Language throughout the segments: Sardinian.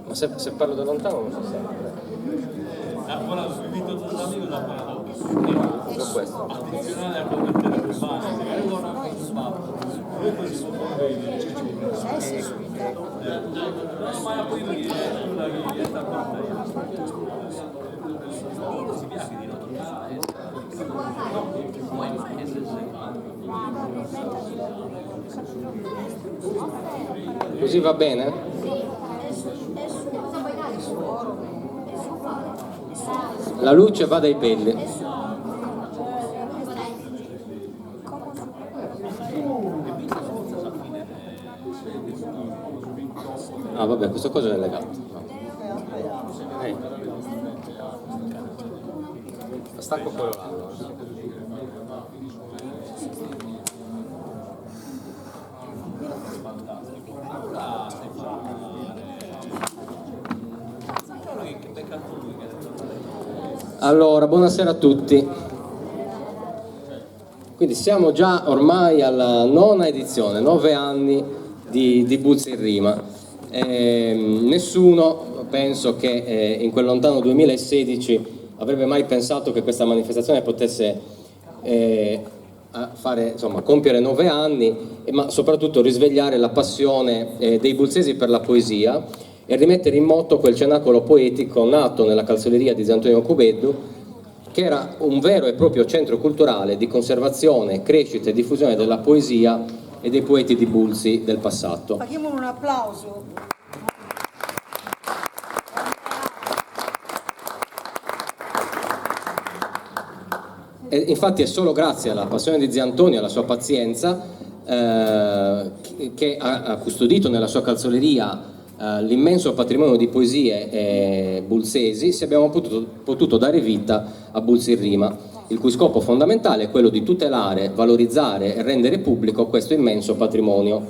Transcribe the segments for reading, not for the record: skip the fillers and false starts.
Ma se, se parlo da lontano non si sente. Uso questo. Così va bene? La luce va dai belli. Ah vabbè, questa cosa è legato. Eh. Stacco quello là. Allora, buonasera a tutti. Quindi siamo già ormai alla nona edizione, nove anni di, di Bulzi in Rima. Eh, nessuno, penso che eh, in quel lontano 2016 avrebbe mai pensato che questa manifestazione potesse eh, fare, insomma, compiere nove anni, ma soprattutto risvegliare la passione eh, dei bulzesi per la poesia e rimettere in moto quel cenacolo poetico nato nella calzoleria di Antonio Cubeddu, che era un vero e proprio centro culturale di conservazione, crescita e diffusione della poesia e dei poeti di Bulzi del passato. Facciamo un applauso. E infatti è solo grazie alla passione di zia Antonio e alla sua pazienza eh, che ha, ha custodito nella sua calzoleria eh, l'immenso patrimonio di poesie eh, bulzesi, se abbiamo potuto, potuto dare vita a Bulzi in Rima, il cui scopo fondamentale è quello di tutelare, valorizzare e rendere pubblico questo immenso patrimonio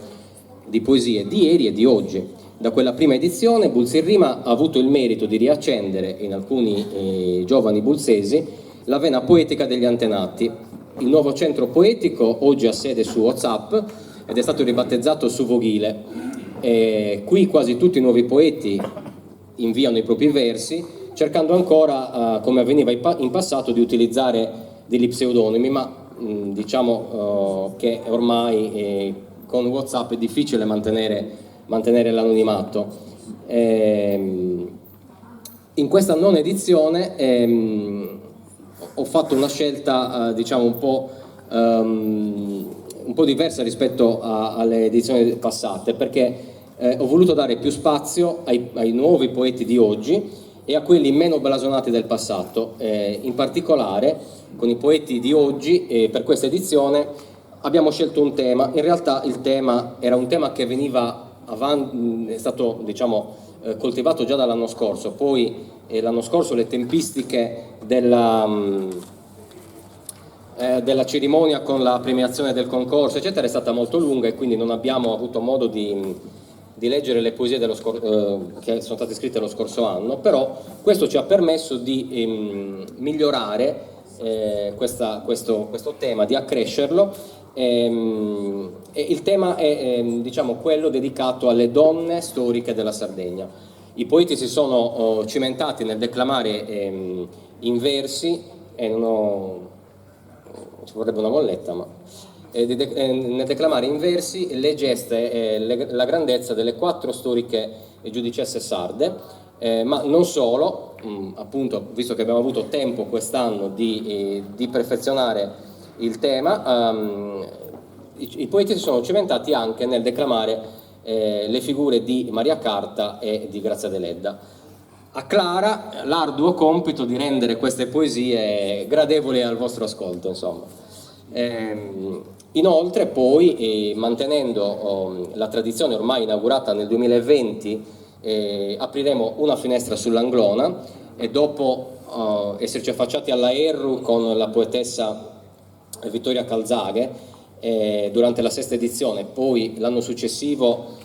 di poesie di ieri e di oggi. Da quella prima edizione Bulzi in Rima ha avuto il merito di riaccendere in alcuni eh, giovani bulzesi la vena poetica degli antenati. Il nuovo centro poetico oggi ha sede su WhatsApp ed è stato ribattezzato su Voghile. E qui quasi tutti i nuovi poeti inviano i propri versi, cercando ancora, eh, come avveniva in passato, di utilizzare degli pseudonimi, ma mh, diciamo eh, che ormai eh, con WhatsApp è difficile mantenere, mantenere l'anonimato. Ehm, in questa nona edizione ehm, ho fatto una scelta eh, diciamo un po', um, un po' diversa rispetto a, alle edizioni passate perché eh, ho voluto dare più spazio ai, ai, nuovi poeti di oggi e a quelli meno blasonati del passato. Eh, in particolare con i poeti di oggi eh, per questa edizione abbiamo scelto un tema, in realtà il tema era un tema che veniva avanti, è stato diciamo, eh, coltivato già dall'anno scorso, poi eh, l'anno scorso le tempistiche della, mm, eh, della cerimonia con la premiazione del concorso eccetera è stata molto lunga e quindi non abbiamo avuto modo di, di leggere le poesie dello scor- eh, che sono state scritte lo scorso anno, però questo ci ha permesso di ehm, migliorare eh, questa, questo, questo tema, di accrescerlo Ehm, e il tema è ehm, diciamo, quello dedicato alle donne storiche della Sardegna. I poeti si sono oh, cimentati nel declamare ehm, in versi, e non ho, ci vorrebbe una molletta, ma eh, de, eh, nel declamare in versi le geste e le, la grandezza delle quattro storiche giudicesse sarde, eh, ma non solo, mh, mm, appunto, visto che abbiamo avuto tempo quest'anno di, eh, di perfezionare il tema, um, i, i, poeti si sono cimentati anche nel declamare eh, le figure di Maria Carta e di Grazia Deledda. A Clara l'arduo compito di rendere queste poesie gradevoli al vostro ascolto, insomma. Ehm, inoltre poi, eh, mantenendo oh, la tradizione ormai inaugurata nel 2020, eh, apriremo una finestra sull'Anglona e dopo oh, esserci affacciati alla Erru con la poetessa Vittoria Calzaghe eh, durante la sesta edizione, poi l'anno successivo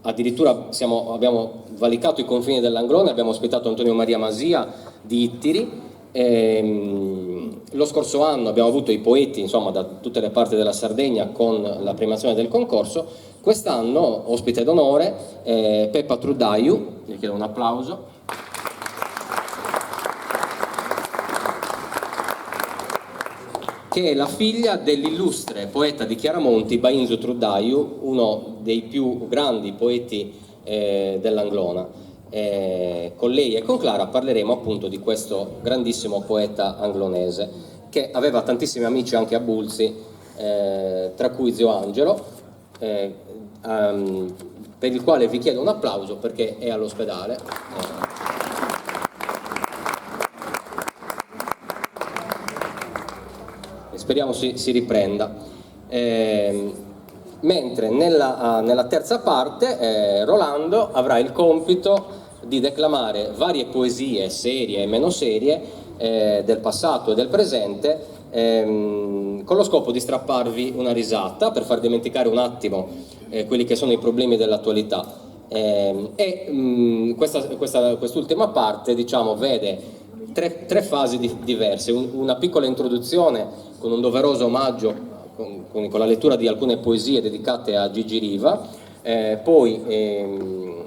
Addirittura siamo, abbiamo valicato i confini dell'Anglona, abbiamo ospitato Antonio Maria Masia di Ittiri. Ehm, lo scorso anno abbiamo avuto i poeti insomma, da tutte le parti della Sardegna con la premiazione del concorso. Quest'anno ospite d'onore eh, Peppa Truddaiu, gli chiedo un applauso. Che è la figlia dell'illustre poeta di Chiaramonti, Bainzu Truddaiu, uno dei più grandi poeti eh, dell'Anglona. Eh, con lei e con Clara parleremo appunto di questo grandissimo poeta anglonese che aveva tantissimi amici anche a Bulzi, eh, tra cui zio Angelo, eh, um, per il quale vi chiedo un applauso perché è all'ospedale. Eh. Speriamo si, si riprenda. Eh, mentre nella, nella, terza parte eh, Rolando avrà il compito di declamare varie poesie serie e meno serie eh, del passato e del presente ehm, con lo scopo di strapparvi una risata per far dimenticare un attimo eh, quelli che sono i problemi dell'attualità. Eh, e mh, mm, questa, questa, quest'ultima parte diciamo, vede tre, tre fasi di, diverse, un, una piccola introduzione con un doveroso omaggio con, con, con la lettura di alcune poesie dedicate a Gigi Riva, eh, poi ehm,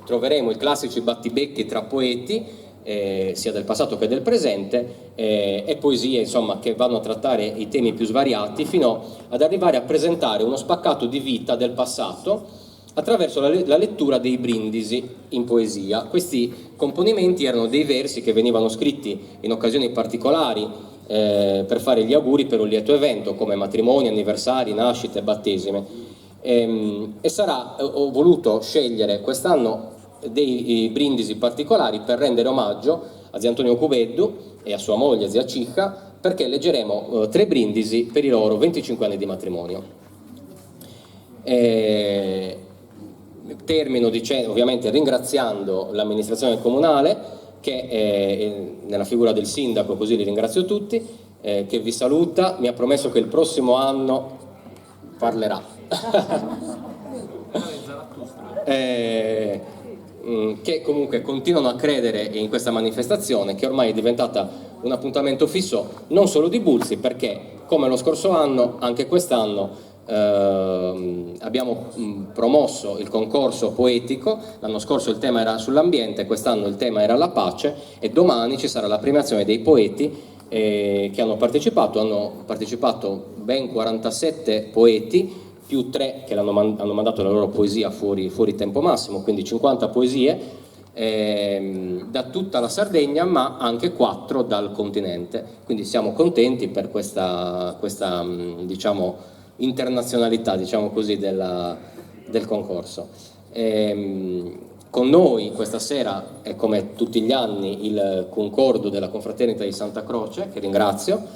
troveremo i classici battibecchi tra poeti, eh, sia del passato che del presente, eh, e poesie insomma, che vanno a trattare i temi più svariati, fino ad arrivare a presentare uno spaccato di vita del passato attraverso la, la lettura dei brindisi in poesia. Questi componimenti erano dei versi che venivano scritti in occasioni particolari eh, per fare gli auguri per un lieto evento, come matrimoni, anniversari, nascite, battesime. Ehm, e sarà, ho voluto scegliere quest'anno dei brindisi particolari per rendere omaggio a zia Antonio Cubeddu e a sua moglie zia Cicca, perché leggeremo eh, tre brindisi per i loro 25 anni di matrimonio. E termino dicendo, ovviamente ringraziando l'amministrazione comunale, che eh, nella figura del sindaco, così li ringrazio tutti, eh, che vi saluta, mi ha promesso che il prossimo anno parlerà. eh, mm, che comunque continuano a credere in questa manifestazione che ormai è diventata un appuntamento fisso non solo di Bulzi perché come lo scorso anno anche quest'anno eh, abbiamo mm, promosso il concorso poetico, l'anno scorso il tema era sull'ambiente, quest'anno il tema era la pace e domani ci sarà la premiazione dei poeti eh, che hanno partecipato, hanno partecipato ben 47 poeti più 3 che hanno, man- hanno mandato la loro poesia fuori, fuori tempo massimo, quindi 50 poesie ehm, da tutta la Sardegna, ma anche 4 dal continente. Quindi siamo contenti per questa, questa mm, diciamo, internazionalità, diciamo così, della, del concorso. Ehm, con noi questa sera è come tutti gli anni il concordo della Confraternita di Santa Croce, che ringrazio.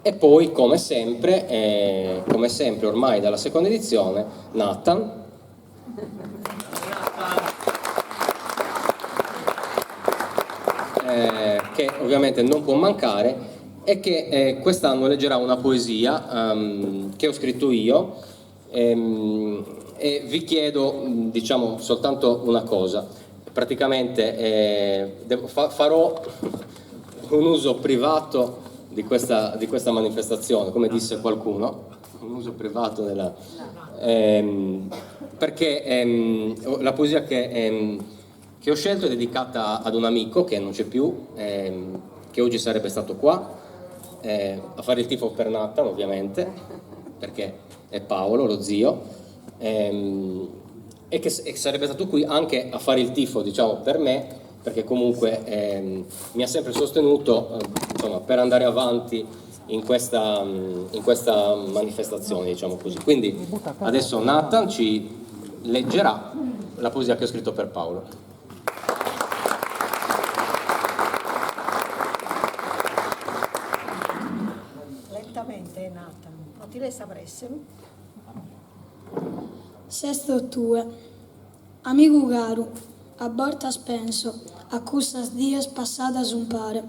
E poi, come sempre, eh, come sempre ormai dalla seconda edizione, Nathan. Eh, che ovviamente non può mancare e che eh, quest'anno leggerà una poesia um, che ho scritto io ehm, e vi chiedo diciamo soltanto una cosa praticamente eh, devo, fa, farò un uso privato di questa, di questa manifestazione come disse qualcuno un uso privato della, ehm, perché ehm, la poesia che, ehm, che ho scelto è dedicata ad un amico che non c'è più, ehm, che oggi sarebbe stato qua, eh, a fare il tifo per Nathan ovviamente, perché è Paolo, lo zio, ehm, e che, e sarebbe stato qui anche a fare il tifo, diciamo, per me, perché comunque ehm, mi ha sempre sostenuto eh, insomma, per andare avanti in questa, in questa manifestazione, diciamo così. Quindi adesso Nathan ci leggerà la poesia che ho scritto per Paolo. Lentamente, Nathan, non ti lessa pressa. Sesto tue. Amigu caru, a bortas penso a cussas dies passadas umpare.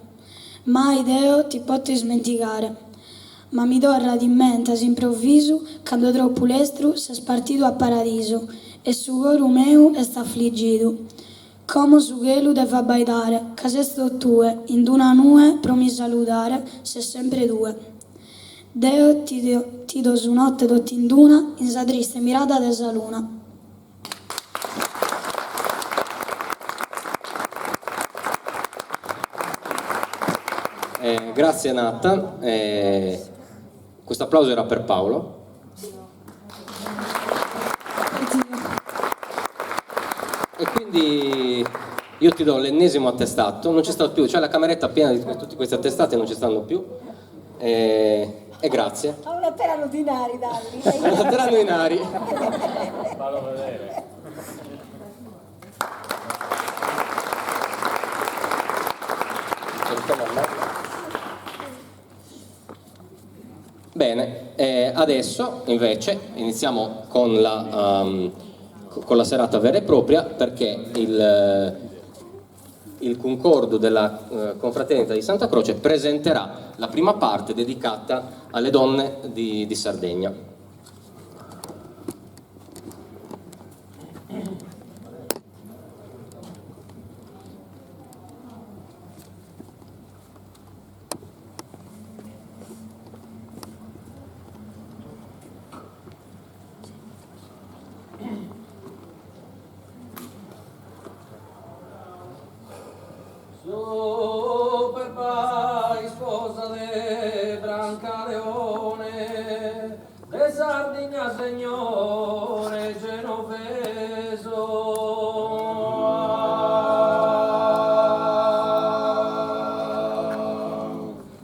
Mai deo ti poto ismentigare. Ma mi torrat in mente a s'improvvisu cando troppu lestru ses partidu a paradisu e su coru meu est affligidu. Como su chelu devo abbaidare ca ses totue in d'una nue pro mi saludare ses sempre tue. Deo t'ido su notte tot'in d'una in sa triste mirada de sa luna. Eh, grazie Nata, eh, questo applauso era per Paolo. E quindi io ti do l'ennesimo attestato, non ci sta più, c'è la cameretta piena di tutti questi attestati, non ci stanno più. E, e grazie. A un laterano dinari, dalli. Un laterano dinari. Fallo vedere. Bene, eh, adesso invece iniziamo con la, um, con la serata vera e propria perché il, il concordo della eh, Confraternita di Santa Croce presenterà la prima parte dedicata alle donne di, di Sardegna. Superba isposa de Brancaleone, de Sardigna segnore genoveso.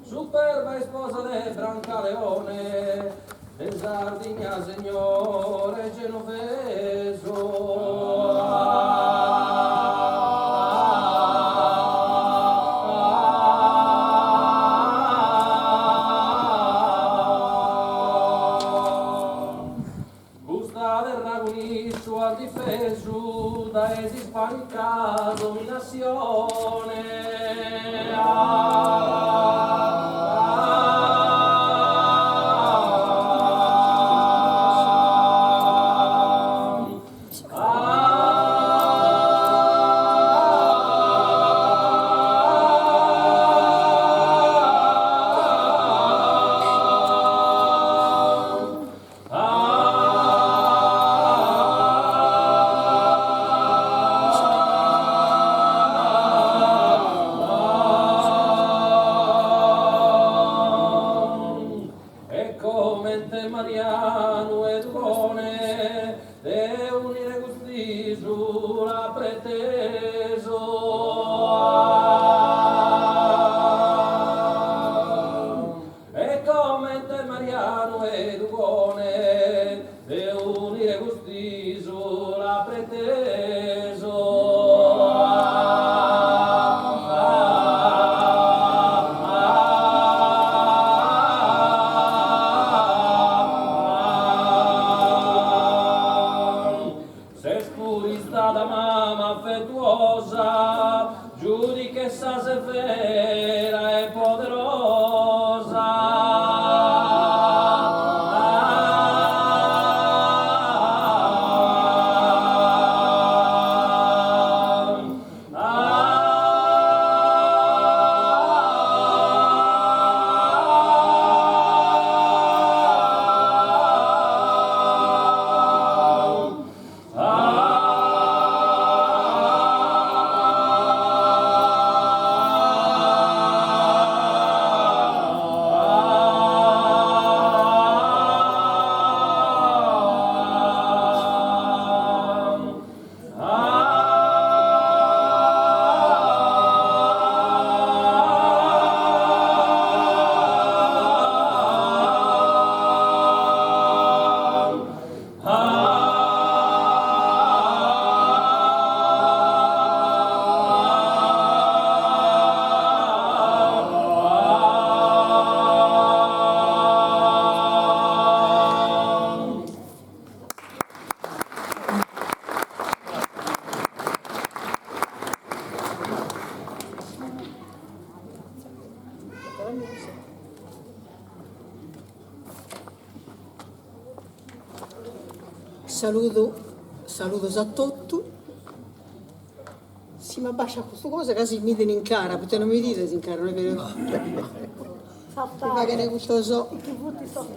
Superba isposa de Brancaleone, de Sardigna segnore genoveso. Custa terra cun issu at difesu dae s'ispanica dominassione. E comente Marianu e Dugone de unire cust'isula pretesu. E comente Marianu e Dugone de unire cust'isula pretesu. Ses puru istada mama affettuosa, giudichessa severa e poderosa. Saludu, saludos a totu. Si m'abbasciat custu cosa casi mi 'iden in cara, poita non mi 'ides in cara, non est beru? Mi faghen custos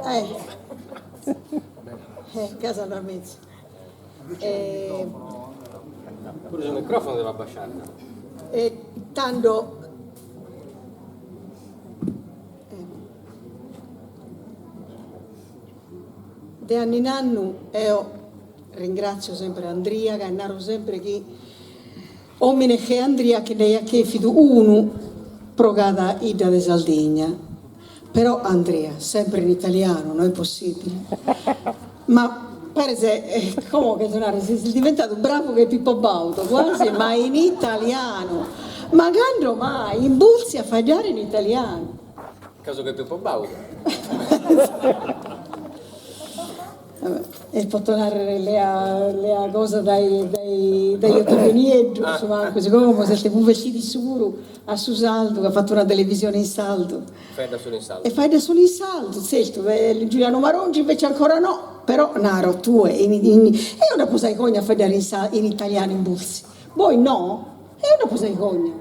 eh eh gasi andat mezus. Puru su microfono devo abbasciare. E tando De annu in annu eo ringràtzio sempre Andria ca naro sempre chi òmine che Andria che nd'aiat chèfidu unu pro cada 'idda de Sardigna. Però Andria, sempre in italianu, no est possìbile. Ma pares, como cherzo narrer, ses diventadu bravu che Pippo Baudo, quasi, ma in italianu. Ma cando mai, in Bultzi a faeddare in italianu. Casu che Pippo Baudo. E poto narrer lea lea cosa dai dai dai Ottavio Nieddu, su mancu, si como s'est cunvertidu issu puru a su sardu, ca at fatu una televisione in sardu. Faeddat solu in sardu. E faeddat solu in sardu, tzertu, Giuliano Marongiu invece ancora no, però naro tue in in eo nd'apo sa 'igogna a faeddare in sa in italianu in Bultzi, bois no? Eo nd'apo sa 'igogna.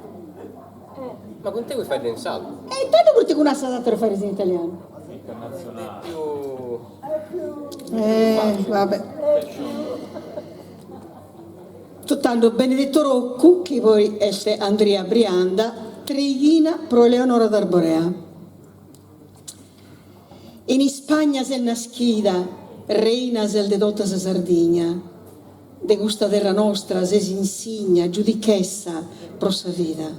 Ma cun tegus faeddo in sardu. E tando proite cun sos ateros faeddas in italianu? Eh, vabbè. Tando Benedetto Roccu, chi poi est Andria Brianda, Treighina pro Eleonora d'Arborea. In Ispagna ses naschida, reina ses de tota sa Sardigna. De custa terra nostra ses insigna, giudichessa pro sa vida.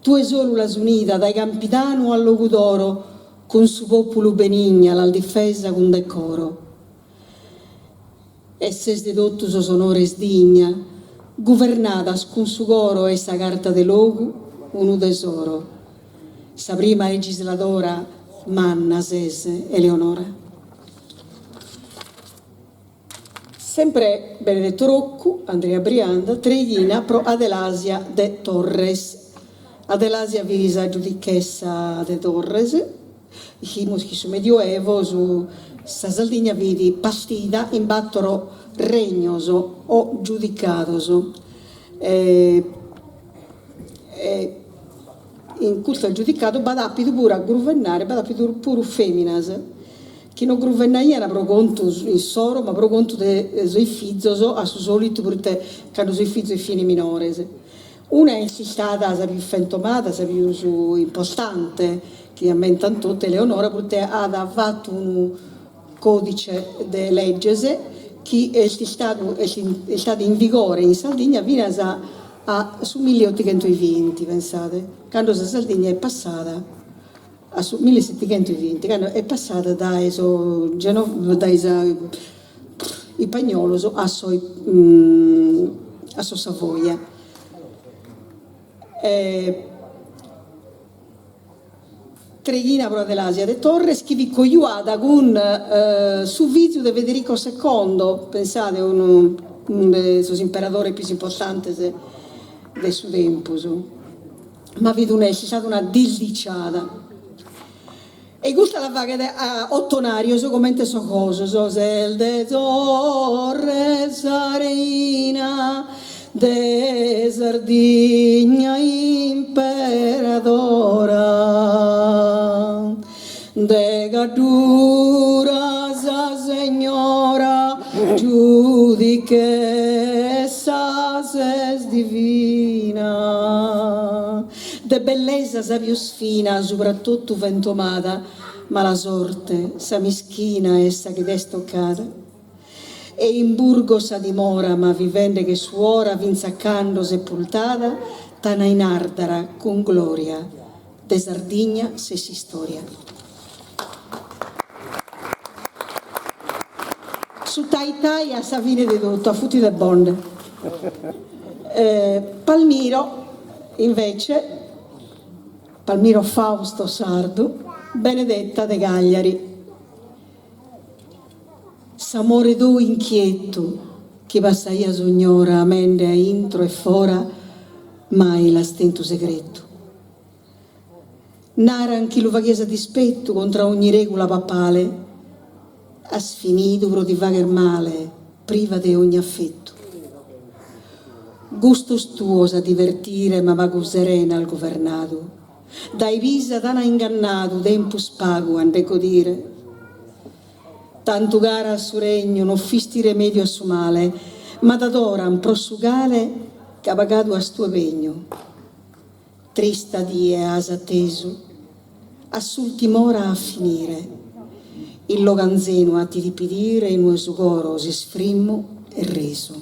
Tue solu l'as unida dae Campidanu a Logudoro, cun su populu benigna l'as difesa cun decoro. E ses de totu sos onores digna, guvernad'as cun su coro e sa Carta de Logu unu tesoro. Sa prima legisladora manna ses, Eleonora. Sempre Benedetto Roccu, Andria Brianda, Treighina pro Adelasia de Torres. Adelasia fit sa giudichessa de Torres. Ischimus chi in su Medioevo su sa Sardigna fit partida in battoro regnos o giudicados e in custos giudicados b'at apidu puru a guvernare, b'at apidu puru feminas chi no guvernaian pro contu issoro ma pro contu de sos fizos a su solitu proite cando sos fizos fin minores. Una est istada sa pius fentomada, sa pius importante, chi ammentan totu, Eleonora, proite at fatu unu codice de leges chi est istadu est istadu in vigore in Sardigna finas a su milliotighentoevinti, pensade, cando sa Sardigna est passada a su millisettighentoevinti, cando est passada dae sos geno dae sa ispagnolos a sos a sos Savoia. Treighina pro Adelasia de Torres chi fit cojuada cun su fizu de Federico secondo, pensade unu de sos imperadores pius importantes de su tempus, ma fit una est istada una disdiciada. E custa la faghet a otonarios comente sos gosos, Ses de Torres sa reina de Sardigna imperadora, de Gaddura sa segnora, giudichessa ses divina. De bellesa sa pius fina, subra totu fentomada, mala sorte, sa mischina est sa chi t'est toccada. E in Burgos sa dimora, ma vivende che suora finz'a cando sepultada t'ana in Ardara cun gloria, de Sardigna ses s'istoria. Su tai tai a sa fine de totu, a futi de bonde. Palmiro invece, Palmiro Fausto Sardu, Benedetta de Cagliari. S'amore tou inchietu chi passaias ognora amende a intro e fora mai l'as tentu segretu. Naran chi lu faghias a dispettu contra ogni regula papale, as finidu pro ti fagher male. Priva de ogni affettu. Gustos tuos a divertire ma pagu serena as guvernadu. Dae Pisa t'ana ingannadu tempus pagu a nde godire. Tantu cara a su regnu no fisti remediu a su male, ma t'adoran pro su cale ca pagadu as tue pegnu. Trista die as atesu a s'ultim'ora a finire, in logu anzenu a ti dipidire inue su coro ses frimmu e resu.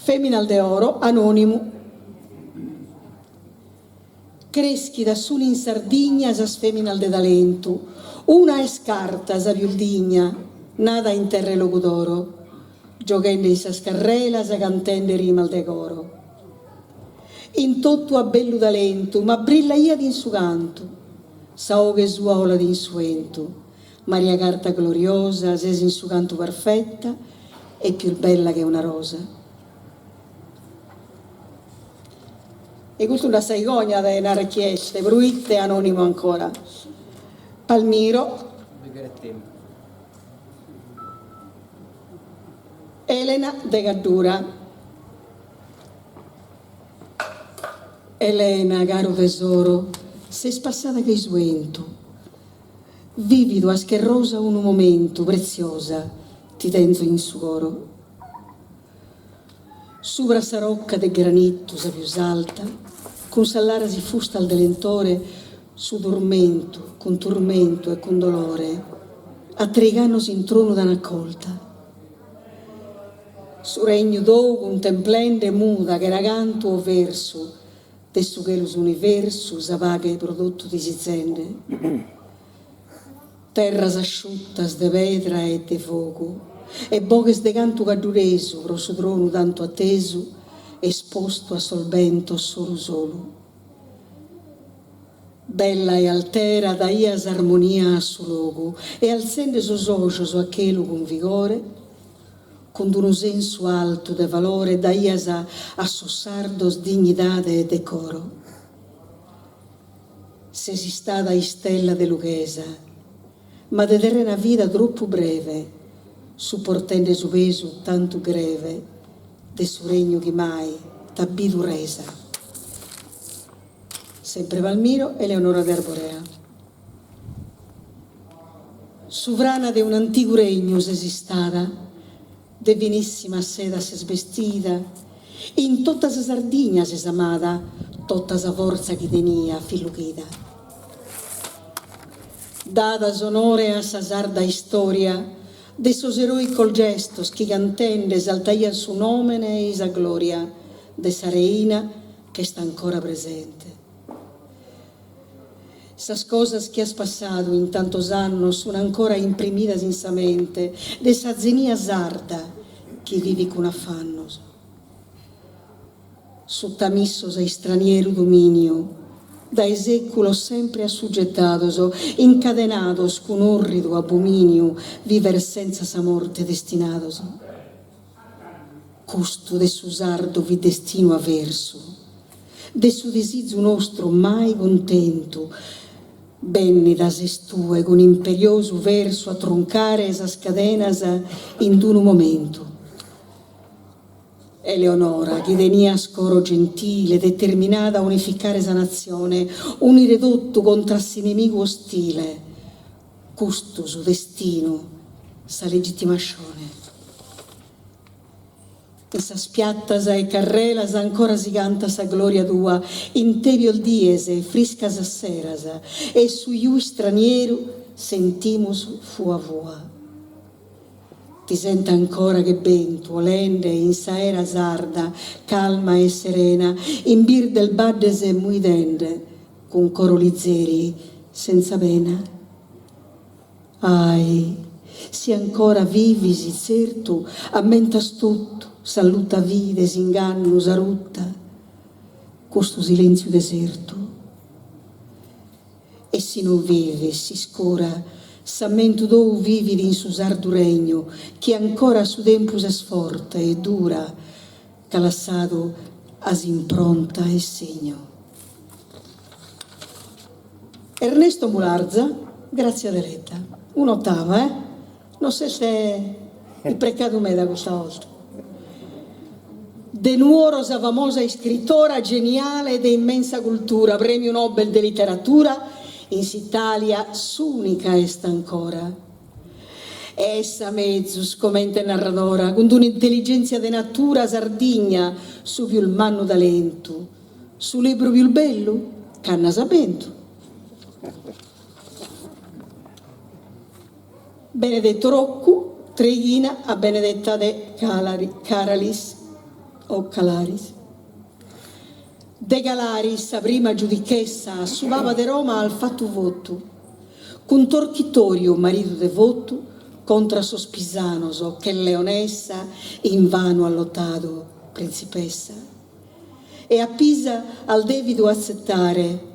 Feminas de oro, anonimu. Creschidas sun in Sardigna sas feminas de talentu, una est Carta sa pius digna, nada in terra 'e Logudoro, gioghende in sas carrelas cantende rimas de coro. In totu at bellu talentu, ma brillaiat in su cantu, sa 'oghe sua 'olat in su 'entu, Maria Carta gloriosa, ses in su cantu perfetta e pius bella che una rosa. E custu nd'at sa 'igogna de narrer chi est, proite anonimu ancora. Palmiro. Elena de Gaddura. Elena, caru tesoro, ses passada che-i su 'entu. Vividu as che rosa unu momentu, pretziosa, ti tenzo in su coro. Subra sa rocca de granitu sa pius alta, cun sas laras ifustas de lentore, su turmentu, cun turmentu e cun dolore, a treigh'annos in tronu t'an acolta. Su regnu tou cuntemplende muda chena cantu o versu, de su chelu s'universu sa paghe pro totu disizende. Terras asciuttas de pedra e de fogu e boghes de cantu gadduresu pro su tronu tantu atesu espostu a sos bentos solu solu. Bella e altera daias armonia a su logu e altzende sos ojos a chelu cun vigore, cun d'unu sensu altu de valore daias a sos sardos dignidade e decoro. Ses istada istella de lughesa, ma de terrena vida tropu breve, suportende su pesu tantu greve de su regnu chi mai t'at bidu resa. Sempre Palmiro, Eleonora de Arborea. Suvrana de un'antigu regnu ses istada, De finissima seda ses bestida, in tota sa Sardigna ses amada, tota sa fortza chi tenia fit lughida. Dat onore a sa sarda istoria de sos eroicos gestos chi cantende esaltaian su nomene e-i sa gloria de sa reina ch'est ancora presente. Sas cosas chi as passadu in tantos annos sun ancora imprimidas in sa mente de sa zenia sarda chi vivit cun afannos. Sutamissos a istranieru dominiu, dae seculos sempre assugetados, incadenados cun orridu abominiu, viver sentza sa morte destinados. Custu de su sardu fit destinu aversu, de su disizu nostru mai cuntentu, bennida ses tue cun imperiosu versu a truncare sas cadenas in d'unu momentu. Eleonora, chi tenias coro gentile, determinada a unificare sa natzione, unire totu contra s'inimigu ostile, custu su destinu, sa legittimascione. In sas piattas e carrelas ancora si cantat sa gloria tua, in tebios dies e friscas seras, e su ju istranieru sentimus fua fua. Ti sento ancora che bentu 'olende in s'aera sarda, calma e serena, in birdes baddes muidende, cun coro lizeri, senza pena. Ahi, si ancora vivis, tzertu, ammentas totu, s'alluta fide, s'ingannu, sa rutta, custu silentziu desertu. E si non vivis, s'iscura, s'ammentu tou vivit in su sardu regnu, chi ancora a su tempus est forte e dura, ca lassadu as impronta e signu. Ernesto Mularza, Grazia Deledda. Un'otava, eh? No s'est imprecadu meda custa 'olta. De Nuoro sa famosa iscritora geniale de immensa cultura, premiu Nobel de literatura, in s'Italia s'unica est ancora. Est sa mezus comente narradora, cun d'un'intelligenzia de natura, Sardigna su pius mannu talentu, su libru pius bellu, Cannas a bentu. Benedetto Roccu, Treighina a Benedetta de Caralis o Calaris. De Calaris sa prima giudichessa a su Papa de Roma at fatu votu, cun Torchitoriu maridu devotu contra sos pisanos che leonessa invanu at lotadu printzipessa e a Pisa at devidu atzetare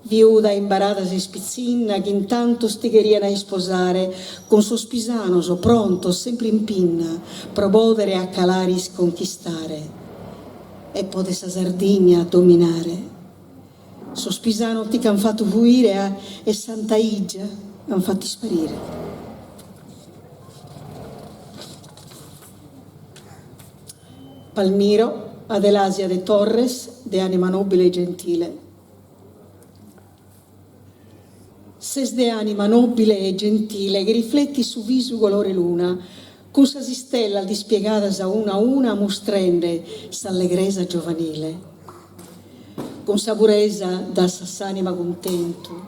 Viuda imbarada ses pitzinna chi in tantos ti cherian a isposare cun sos pisanos prontos sempre in pinna pro podere a Calaris conchistare e poder sa Sardigna dominare. Sos pisanos ti ch'an fatu fuire e Santa Igia an fatu isparire. Palmiro, Adelasia de Torres, de anima nobile e gentile. Ses de anima nobile e gentile chi riflettit su visu colore luna, cun sas istellas dispiegadas a una a una mustrende s'allegresa giovanile. Cun sa puresa das a s'anima cuntentu,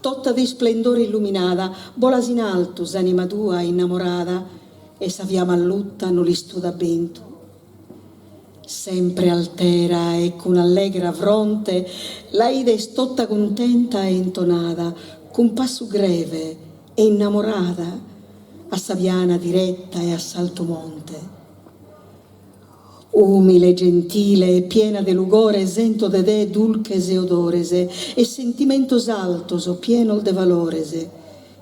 tota de isplendore illuminada, bolas in altu s'anima tua innamorada e sa fiama allutta no l'istudat bentu. Sempre altera e cun allegra fronte la 'ides tota cuntenta e intonada, cun passu greve e innamorada a sa piana diretta e a s'altu monte. Umile, gentile e piena de lugore sento de te dulches odores e sentimentos altos pienos de valores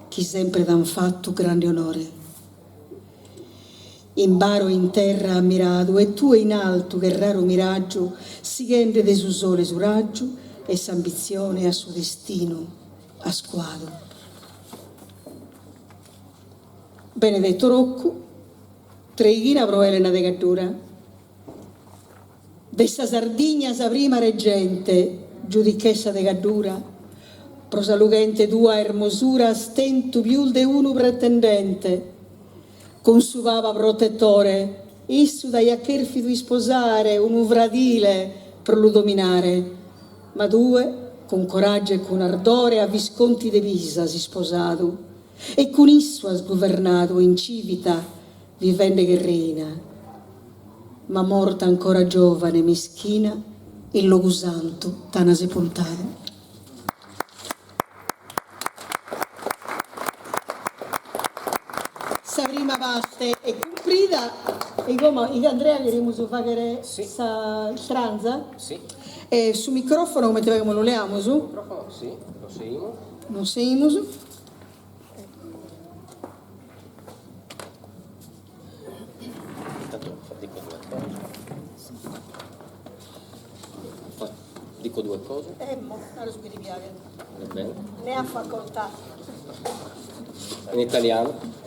chi sempre t'an fattu grande onore. Imbaro in terra ammiradu e tue in altu che raru miraggiu sighende de su sole su raggiu e s'ambizione a su destinu as cuadu. Benedetto Roccu, Treighina pro Elena de Gaddura. De sa Sardigna sa prima regente, giudichessa de Gaddura, pro sa lughente tua ermosura as tentu pius de unu pretendente. Cun su Papa protetore, issu t'aiat cherfidu isposare unu fradile pro lu dominare, ma tue cun coraggiu e cun ardore a Visconti de Pisa as isposadu e cun issu as guvernadu in Civita vivende che reina, ma morta ancora giovane mischina in Logusantu t'ana sepultadu. Sa prima parte est cumprida e como Andrea cherimus faghere sa istranza? Si. E su microfono comente faghimus lu leamus? Su microfono si, lo seimus. Lo seimus. Intanto dico due cose. Dico due cose. Emmo, nara su chi ti piaghet. Va bene. Ne ha facoltà. In italiano.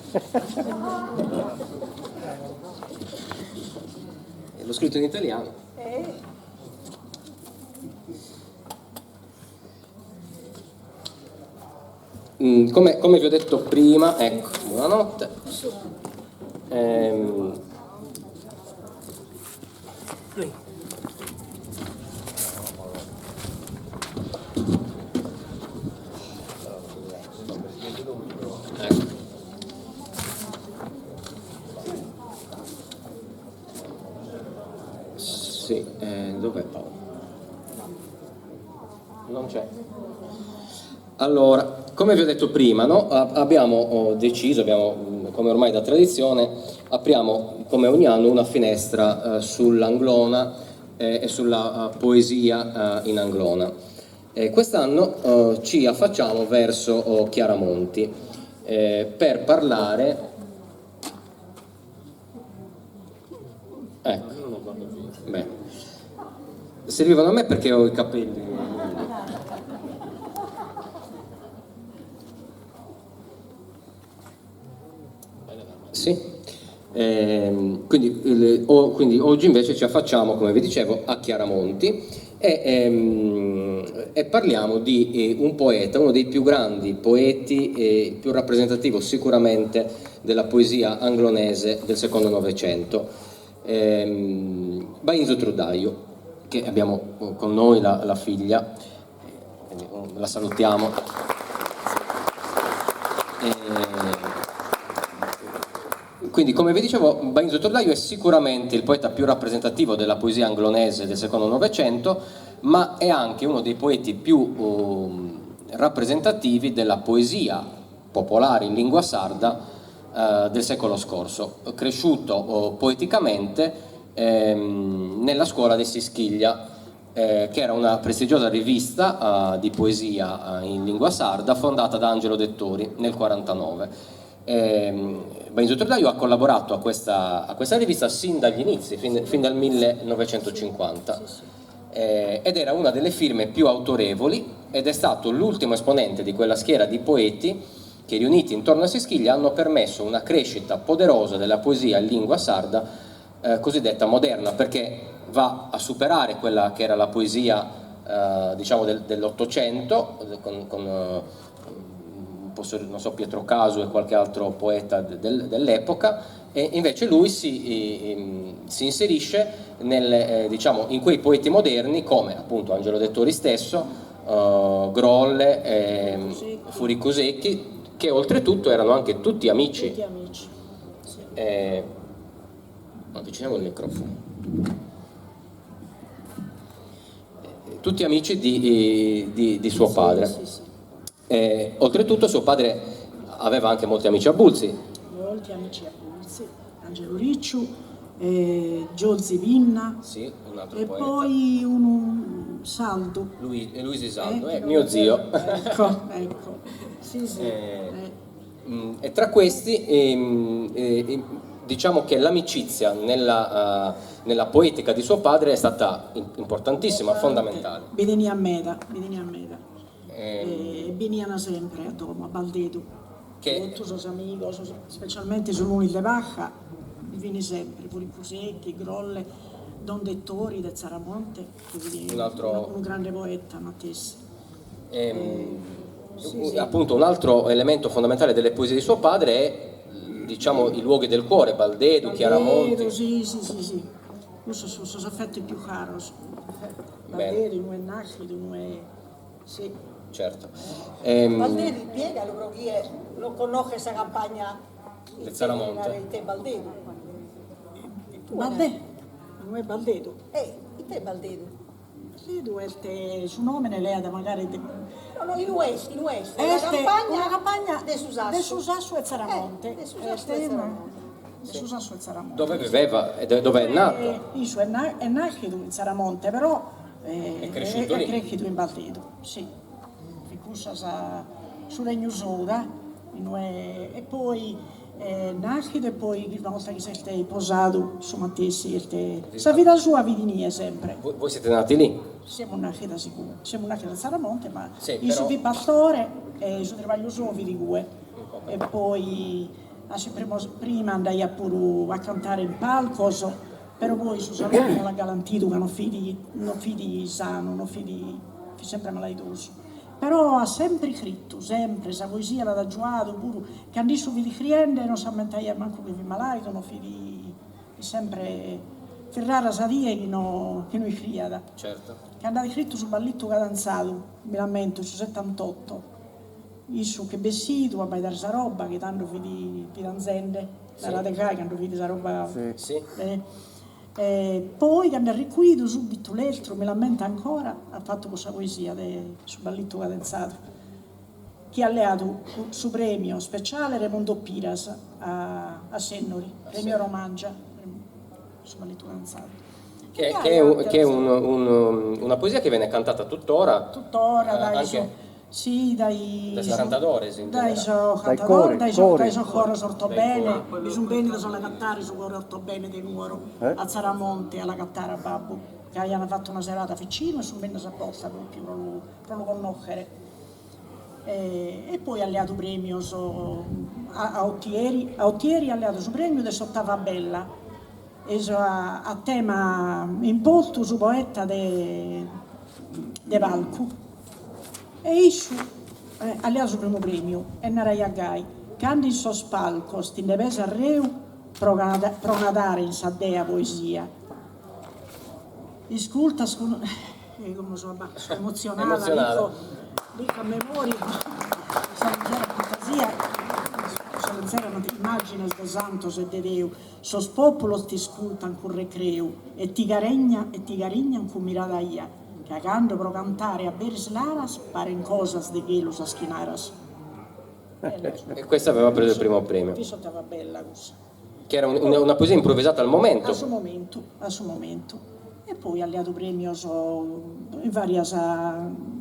L'ho scritto in italiano. Eh. Come, come vi ho detto prima, ecco, buonanotte. Ecco. Sì, dov'è Paolo? Non c'è. Allora, come vi ho detto prima, no? Abbiamo deciso, abbiamo, come ormai da tradizione, apriamo come ogni anno una finestra sull'Anglona e sulla poesia in Anglona. Quest'anno ci affacciamo verso Chiaramonti per parlare... Ecco, beh, servivano a me perché ho i capelli. Sì. Quindi, quindi oggi invece ci affacciamo, come vi dicevo, a Chiaramonti e, e parliamo di un poeta, uno dei più grandi poeti e il più rappresentativo sicuramente della poesia anglonese del secondo Novecento, Bainzu Truddaju, che abbiamo con noi la, la figlia, quindi la salutiamo. Quindi, come vi dicevo, Bainzu Truddaju è sicuramente il poeta più rappresentativo della poesia anglonese del secondo Novecento, ma è anche uno dei poeti più rappresentativi della poesia popolare in lingua sarda del secolo scorso, cresciuto poeticamente nella scuola de S'Ischiglia, che era una prestigiosa rivista di poesia in lingua sarda fondata da Angelo Dettori nel 49. Bainzu Truddaju ha collaborato a questa, a questa rivista sin dagli inizi, fin, fin dal 1950, ed era una delle firme più autorevoli ed è stato l'ultimo esponente di quella schiera di poeti che riuniti intorno a S'Ischiglia hanno permesso una crescita poderosa della poesia in lingua sarda cosiddetta moderna, perché va a superare quella che era la poesia diciamo del, dell'Ottocento con, con posso, non so, Pietro Casu e qualche altro poeta del, dell'epoca, e invece lui si, si inserisce nel, diciamo, in quei poeti moderni come appunto Angelo Dettori stesso, Grolle, Furico Secchi, che oltretutto erano anche tutti amici. Tutti amici. Sì. Avviciniamo il microfono. Tutti amici di, di, di suo padre. Sì, sì. Oltretutto suo padre aveva anche molti amici a Bulzi. Molti amici a Bulzi, Angelo Ricciu, Giozzi Pinna sì, un altro e poeta. Poi un Saldu. Lui, Luisi Saldu, mio zio. Ecco, ecco. Sì, sì. E tra questi diciamo che l'amicizia nella, nella poetica di suo padre è stata importantissima, fondamentale. Bi teniat meda, bi teniat meda. E benian sempre a domo, a Baldedu. Che... Tutti sos amigos, specialmente su lunis de paja, bi fini sempre, Furicu Secchi, Grolle, Don Dettori de Tzaramonte, che un, altro... un, un grande poeta, matessi. Sì, sì. Appunto un altro elemento fondamentale delle poesie di suo padre è diciamo i luoghi del cuore, Baldedu, Chiaramonti. Sì, sì, sì, sì. Questo sono sos affetti più caros. Baldedu, inue nascidu, inue... Sì. Certo. Baldedu, ispiegalo pro chie non conosce sa campagna De Tzaramonte. Ite Baldedu. Baldedu, inue Baldedu. Ite Baldedu. Baldedu est su nomene leat magari de... No, no, in est, in est. Est una campagna, una campagna de su Sassu. De su Sassu e Tzaramonte. De su Sassu e Tzaramonte. De su Sassu e Tzaramonte. Dove viveva e dove è nato? Issu è, na- è nascidu in Tzaramonte, però è cresciuto è, lì. È cresciuto in Baldedu, sì. Cussa sa, su regnu sou, inue, e poi è nascidu e poi una volta chi s'est posadu su matessi, est, sa vida sua fit inie sempre. Voi, voi siete nati lì? Siamo nascidas igue, siamo nascidas a Tzaramonte, ma sì, issu però... fit pastore e su trabagliu suo fit igue. E poi a su primo, prima andaiat puru a cantare in palcos, però poi su salude non l'at garantidu ca non fit, non fit sanu, non fit, fit sempre malaidosu. Però at sempre iscrittu, sempre, sa poesia l'at aggiuadu puru, cando issu fit iscriende non s'ammentaiat mancu chi fit malaidu, non fit, fit sempre, fit rara sa die chi no, chi no iscriiat. Certo. Cando at iscrittu su ballittu cadanzadu, mi l'ammento, in su settantotto, issu ch'est bessidu a abbaidare sa roba, chi tando fit fit anzende, narade gai cando fit sa roba... Sì. E poi cando est recuidu subitu lestru, mi l'ammento ancora, at fattu cussa poesia de su ballittu cadenzadu, chi at leadu su premio speciale Remondo Piras a a Sennori, premio Romangia, su ballittu cadenzadu. Che, che è, un, che è un, un, una poesia che viene cantata tuttora. Tuttora, dai, anche so, sì, dai, dai cantadores in dai generale. so Dai cantadores, cori, dai so, cori. dai so coros Ortobene, Dai mi sun bennidos a la cantare su coro Ortobene de Nuoro, Eh? a Tzaramonte a la cantare a babbu, che aian fattu una serata vicino e sun bennidos apposta propriu pro lu, pro lu connoschere. E poi at leadu prèmios a Otieri, a Otieri at leadu su prèmiu de s'Ottava Bella, e a tema importu su poeta de de palcu. E issu at leadu su primu prèmiu e naraiat gai, Cando in sos palcos ti nde pesas reu pro pro nadare in sa dea poesia. Iscultas cun e como so so emotzionada, lico lico a memoria sa lezera fantasia, sa lezera immagines de santos e de Deu Sos populos t'iscultan cun recreu e ti caregnan e ti carignan cun mirada 'ia, ca cando pro cantare aberis laras paren cosas de chelu sas chi naras. E questa aveva preso il primo premio. Fit s'ottava bella cussa. Che era una poesia improvvisata al momento. A su momentu, a su momentu. E poi at leadu premios in varias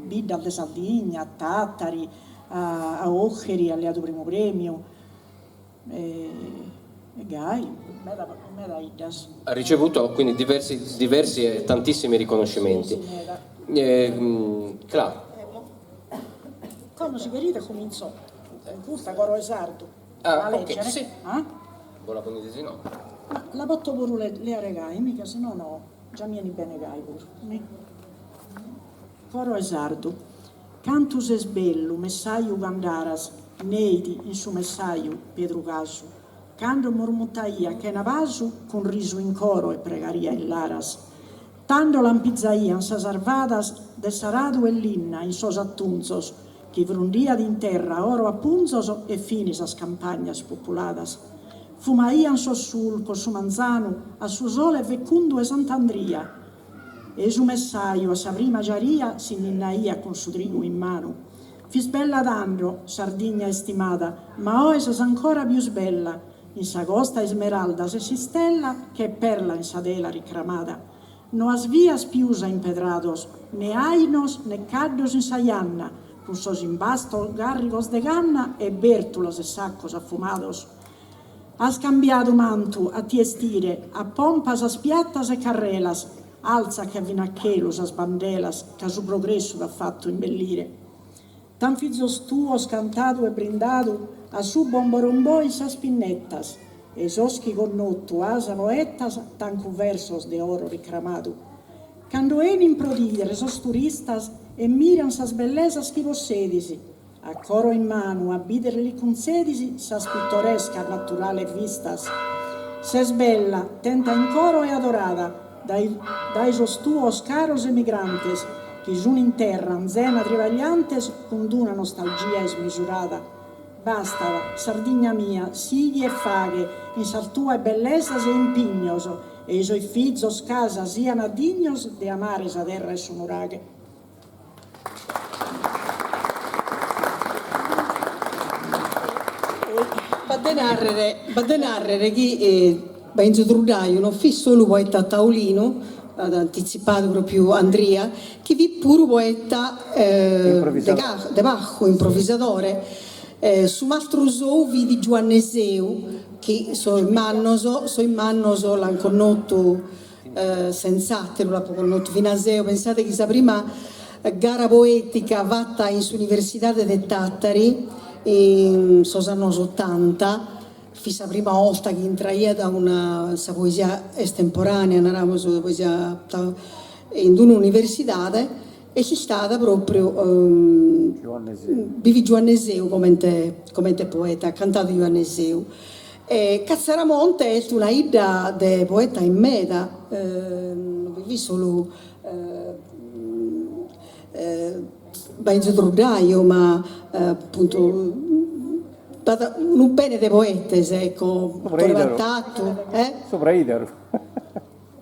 biddas de Sardigna, a Tàtari, a Oscheri at leadu primu premiu. E gai, meda meda 'iddas. Ha ricevuto quindi diversi diversi e tantissimi riconoscimenti. Sì, sì, meda. Cla. Como si cherides cumintzo cun custa Coro 'e Sardu. Ah, ok, sì. Bo la ponides inoghe. Ma la poto puru leare gai, mi ca si no no, già mi 'enit bene gai puru, mi. Coro 'e Sardu. Cantu ses bellu, messaju cand'aras, neit in su messaju Pedru Casu, cando murmutaiat chena pasu cun risu in coro e pregaria in laras. Tando lampizaian sas arvadas de s'aradu 'e linna in sos atunzos, chi frundiat in terra oro a punzos e fin sas campagnas populadas. Fumaian sos sulcos su manzanu a su sole fecundu 'e Sant'Andria, E su messaju a sa prima giaria si ninnaiat cun su trigu in manu. Fis bella tando, Sardigna istimada, ma oe ses ancora pius bella, in sa costa ismeralda ses s'istella che perla in sa tela ricramada. No as vias pius a impedrados, ne ainos ne caddos in sa janna, cun sos imbastos garrigos de canna e bertulas e saccos affumados. As cambiadu mantu a ti 'estire, a pompa sas piatas e carrelas, altzache fin'a chelu sas bandelas ca su progressu t'at fatu imbellire. T'an fizos tuos cantadu e brindadu a su bomborombò in sas pinnetas e sos chi connotu as poetas t'an cun versos de oro ricramadu. Cando 'enin pro t'idere sos turistas e miran sas bellesas chi possedis, A coro in manu a bider li cuntzedis sas pittorescas naturales vistas. Ses bella, tenta in coro e adorada dae dae sos tuos caros emigrantes chi sun in terra anzena tribagliantes cun d'una nostalgia ismisurada. Bastat, Sardigna mia, sighi e faghe in sas tuas bellesas e impignos e i sos fizos ch'as sian dignos de amare sa terra 'e su nuraghe. B'at de nàrrere, b'at de nàrrere chi Bainzu Truddaju non fit solu poeta a taulinu, at antitzipadu pròpiu Andria, chi fit puru poeta de palcu, improvisadore. Su mastru sou fit Giuanne Seu, chi sos mannos, sos mannos l'an connotu Sentz'àteru l'apo connotu finas eo, pensade chi sa prima gara poètica fata in s'Universidade de Tàtari in sos annos otanta, fit sa prima 'olta chi intraiat una sa poesia estemporanea, naramus, poesia in d'un'universidade, est istada pròpriu bi fit Giuanne Seu comente comente poeta, at cantadu Giuanne Seu. E Catzaramonte est una 'idda de poetas in meda, non bi fit solu Bainzu Truddaju ma apuntu b'at unu bene de poetes, ecco, Tore Patatu, eh? Su preidaru.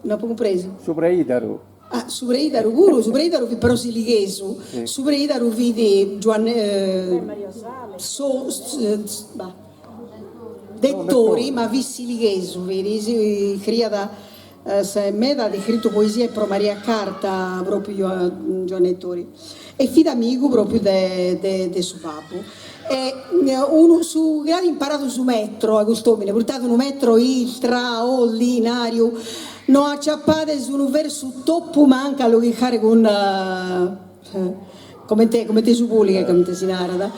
No apo cumpresu. Su preidaru. Ah, su preidaru puru, su preidaru fit però silighesu, su preidaru fit Giuanne so bah Dettori, ma fit silighesu, fit, iscriiat meda at iscritu poesia pro Maria Carta propriu Giuanne Dettori e fit amigu propriu de de su babbu e unu su chi at imparadu su metro a cust'omine, poita at unu metro istraordinariu No aciapades unu versu topu mancu a lu chircare cun. Comente comente su pulighe, comente si narat.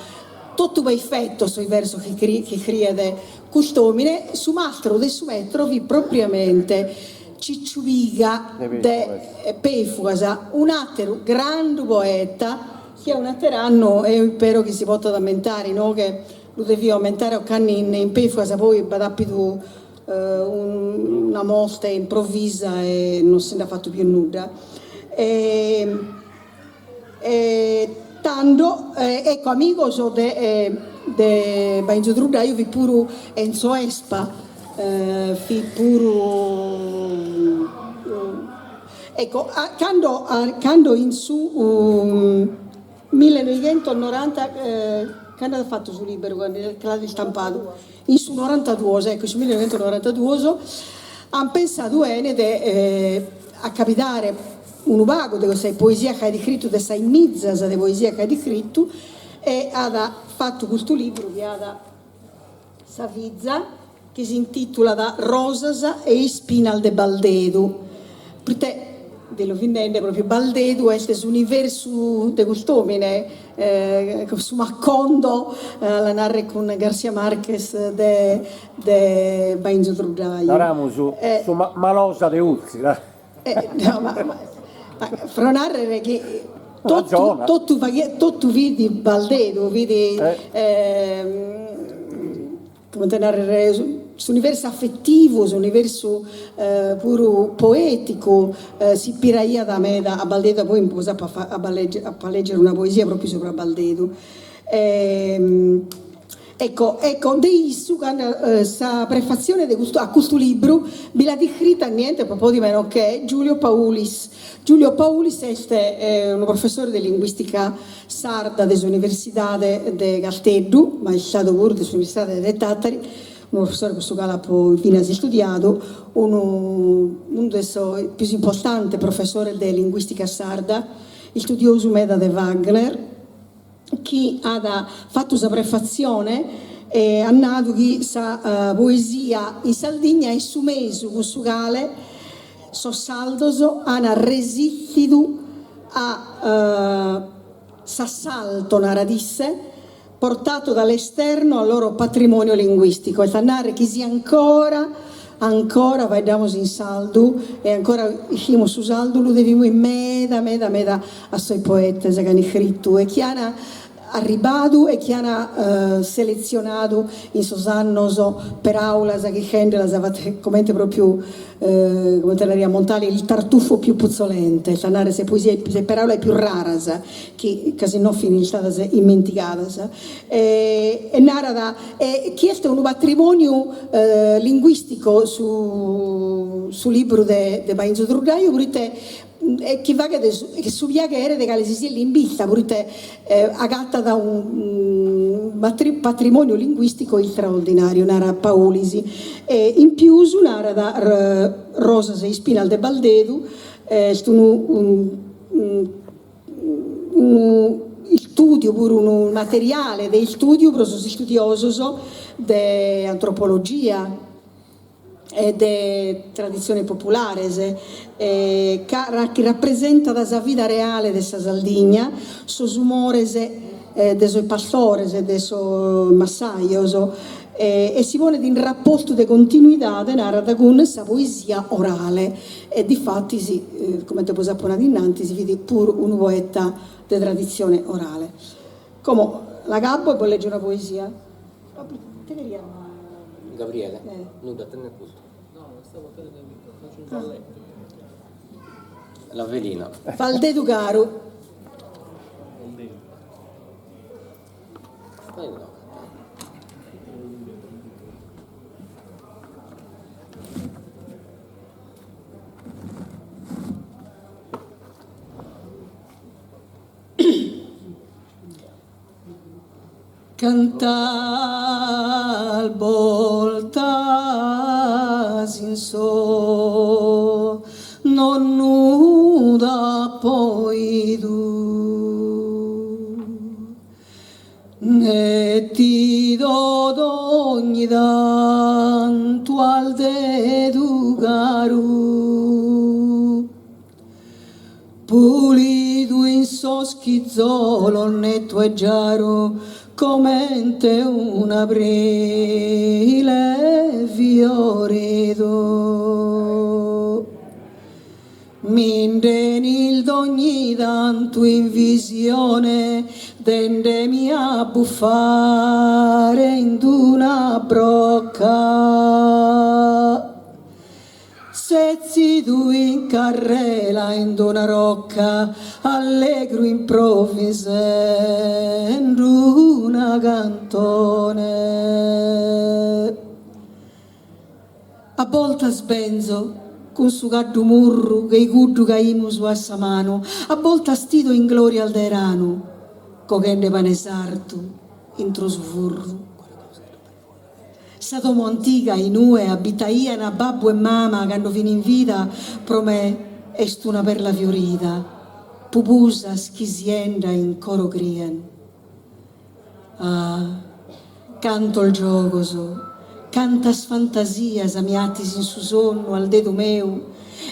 Totu perfetos sos versos chi chi iscriet cust'omine, su mastru de su metro fit propriamente Cicciu Piga de Peifugas, un'ateru grandu poeta chi un'ater'annu eo ispero chi si potat ammentare inoghe, lu devio ammentare ocannu in in Peifugas poi b'at apidu una morte improvvisa e non si nd'at fatu pius nudda. E E tando, ecco, amigos de de Bainzu Truddaju fit puru Enzo Espa, fit puru ecco, cando cando in su millenoighentos noranta cando at fatu su liberu, cando l'at istampadu, in su norantaduos, ecco, in su millenoighentos norantaduos an pensadu 'ene de acabidare unu pagu de cussa poesia chi at iscritu, de sas mizas de poesia chi at iscritu, e at fatu custu libru chi at sa fiza, chi s'intitulat Rosas e ispinas de Baldedu, proite, bi lu fit nende propriu, Baldedu est s'universu de cust'omine, su Macondo, a la narrer cun Garcia Marquez de de Bainzu Truddaju. Naramus su Malosa de Utzi. No ma pro narrer chi totu totu faghiat totu fit Baldedu fit comente narrer s'universu affettivu s'universu puru poeticu s'ispiraiat meda a Baldedu poi bos apo a leggere una poesia propriu subra Baldedu Ecco, ecco, de issu cando sa prefatzione de custu a custu libru bi l'at iscrita niente po po di meno che Giulio Paulis. Giulio Paulis est unu professore de linguistica sarda de s'Universidade de Casteddu, ma est istadu puru de s'Universidade de Tàtari, unu professore cun su cale apo finas istudiadu, unu unu de sos pius importantes professores de linguistica sarda, istudiosu meda de Wagner chi at fatu sa prefatzione e at nadu chi sa poesia in Sardigna est su mesu cun su cale sos sardos an resistidu a s'assalto, narat isse, portato dall'esterno al loro patrimonio linguistico, est a narrer chi si ancora ancora faeddamus in sardu e ancora ischimus su sardu lu devimus meda meda meda a sos poetes chi an iscritu e chi an arribadu e chi an seletzionadu in sos annos peraulas chirchendelas comente propriu comente naraiat Montale il tartufo più puzzolente, est a narrer sas poesias sas peraulas pius raras chi ca si no fin istadas immentigadas e narat e chi est unu patrimoniu linguistico su su libru de de Bainzu Truddaju proite e chi faghet su piaghere de cale si siat limbista proite agatat unu patrimoniu linguistico istraordinariu, narat Paulis, e in pius narat Rosas e ispinas de Baldedu est unu unu istudiu puru unu materiale de istudiu pro sos istudiosos de antropologia e de traditziones populares, ca chi rapresentat sa vida reale de sa Sardigna, sos umores de sos pastores, de sos massajos, e si ponet in raportu de continuidade, narat, cun sa poesia orale, e difatis, comente bos apo nadu innantis, fit puru unu poeta de traditzione orale. Como l'agabbo e bos lègio una poesia. Ite cheriat? Gabriele, Nudda, tenet custu. La velina. Baldedu caru. Cantas boltas in sonnu t'apo 'idu E t'ido dogni tantu 'Aldedu caru. Pulidu. Antigu in sos chizolos nettu e giaru comente un'abrile fioridu. Mi nd'enit dogni tantu in visione dendemi a buffare in d'una brocca. Sètzidu in carrela in d'una rocca allegru improvisende una cantone. A boltas benzo cun su caddu murru che-i cuddu ch'aimus a sa manu, a boltas t'ido in glorias de 'eranu coghende pane sardu intro su furru. Sa domo antiga inue abitaian babbu e mama cando fin in vida pro me est una perla fiorida, pubusas chi sienda in coro crien. Ah, cantos giogos, cantas fantasias mi 'atis in su sonnu, 'aldedu meu,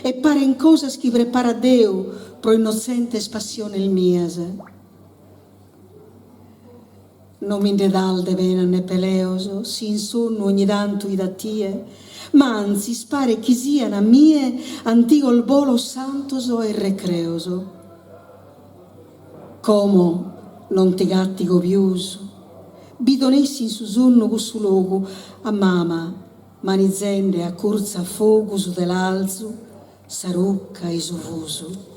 e paren cosas chi preparat Deu pro innotzentes passiones mias. No mi nde das de penas ne peleos si in sonnu ogni tantu 'ido a tie, ma antzis paret chi sian a mie antigos bolos santos e recreos. Como non ti cattigo pius, bido nessi in su sonnu cussu logu, a mama manizende accurtzu a fogu su telalzu, sa rucca e-i su fusu.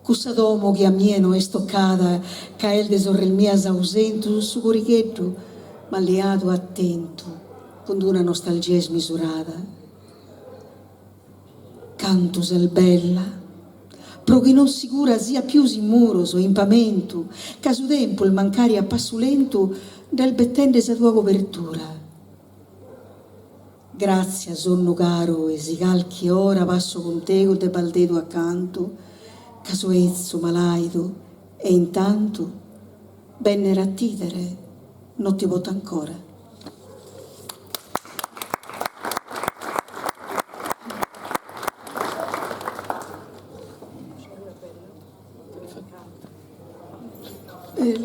Cussa domo chi a mie no est toccada ca est de sorres mias ausentu, su corigheddu m'at leadu attentu cun d'una nostalgia ismisurada. Cantu ses bella, pro chi non sigura sia pius in muros e in pamentu, ca su tempus mancari a passu lentu nd'est bettende sa tua cobertura. Gràtzias, sonnu caru, e si calchi ora passo cun tegus de Baldedu acantu, ca so 'etzu, malàidu, e intantu bènnere a t'ìdere no ti poto ancora.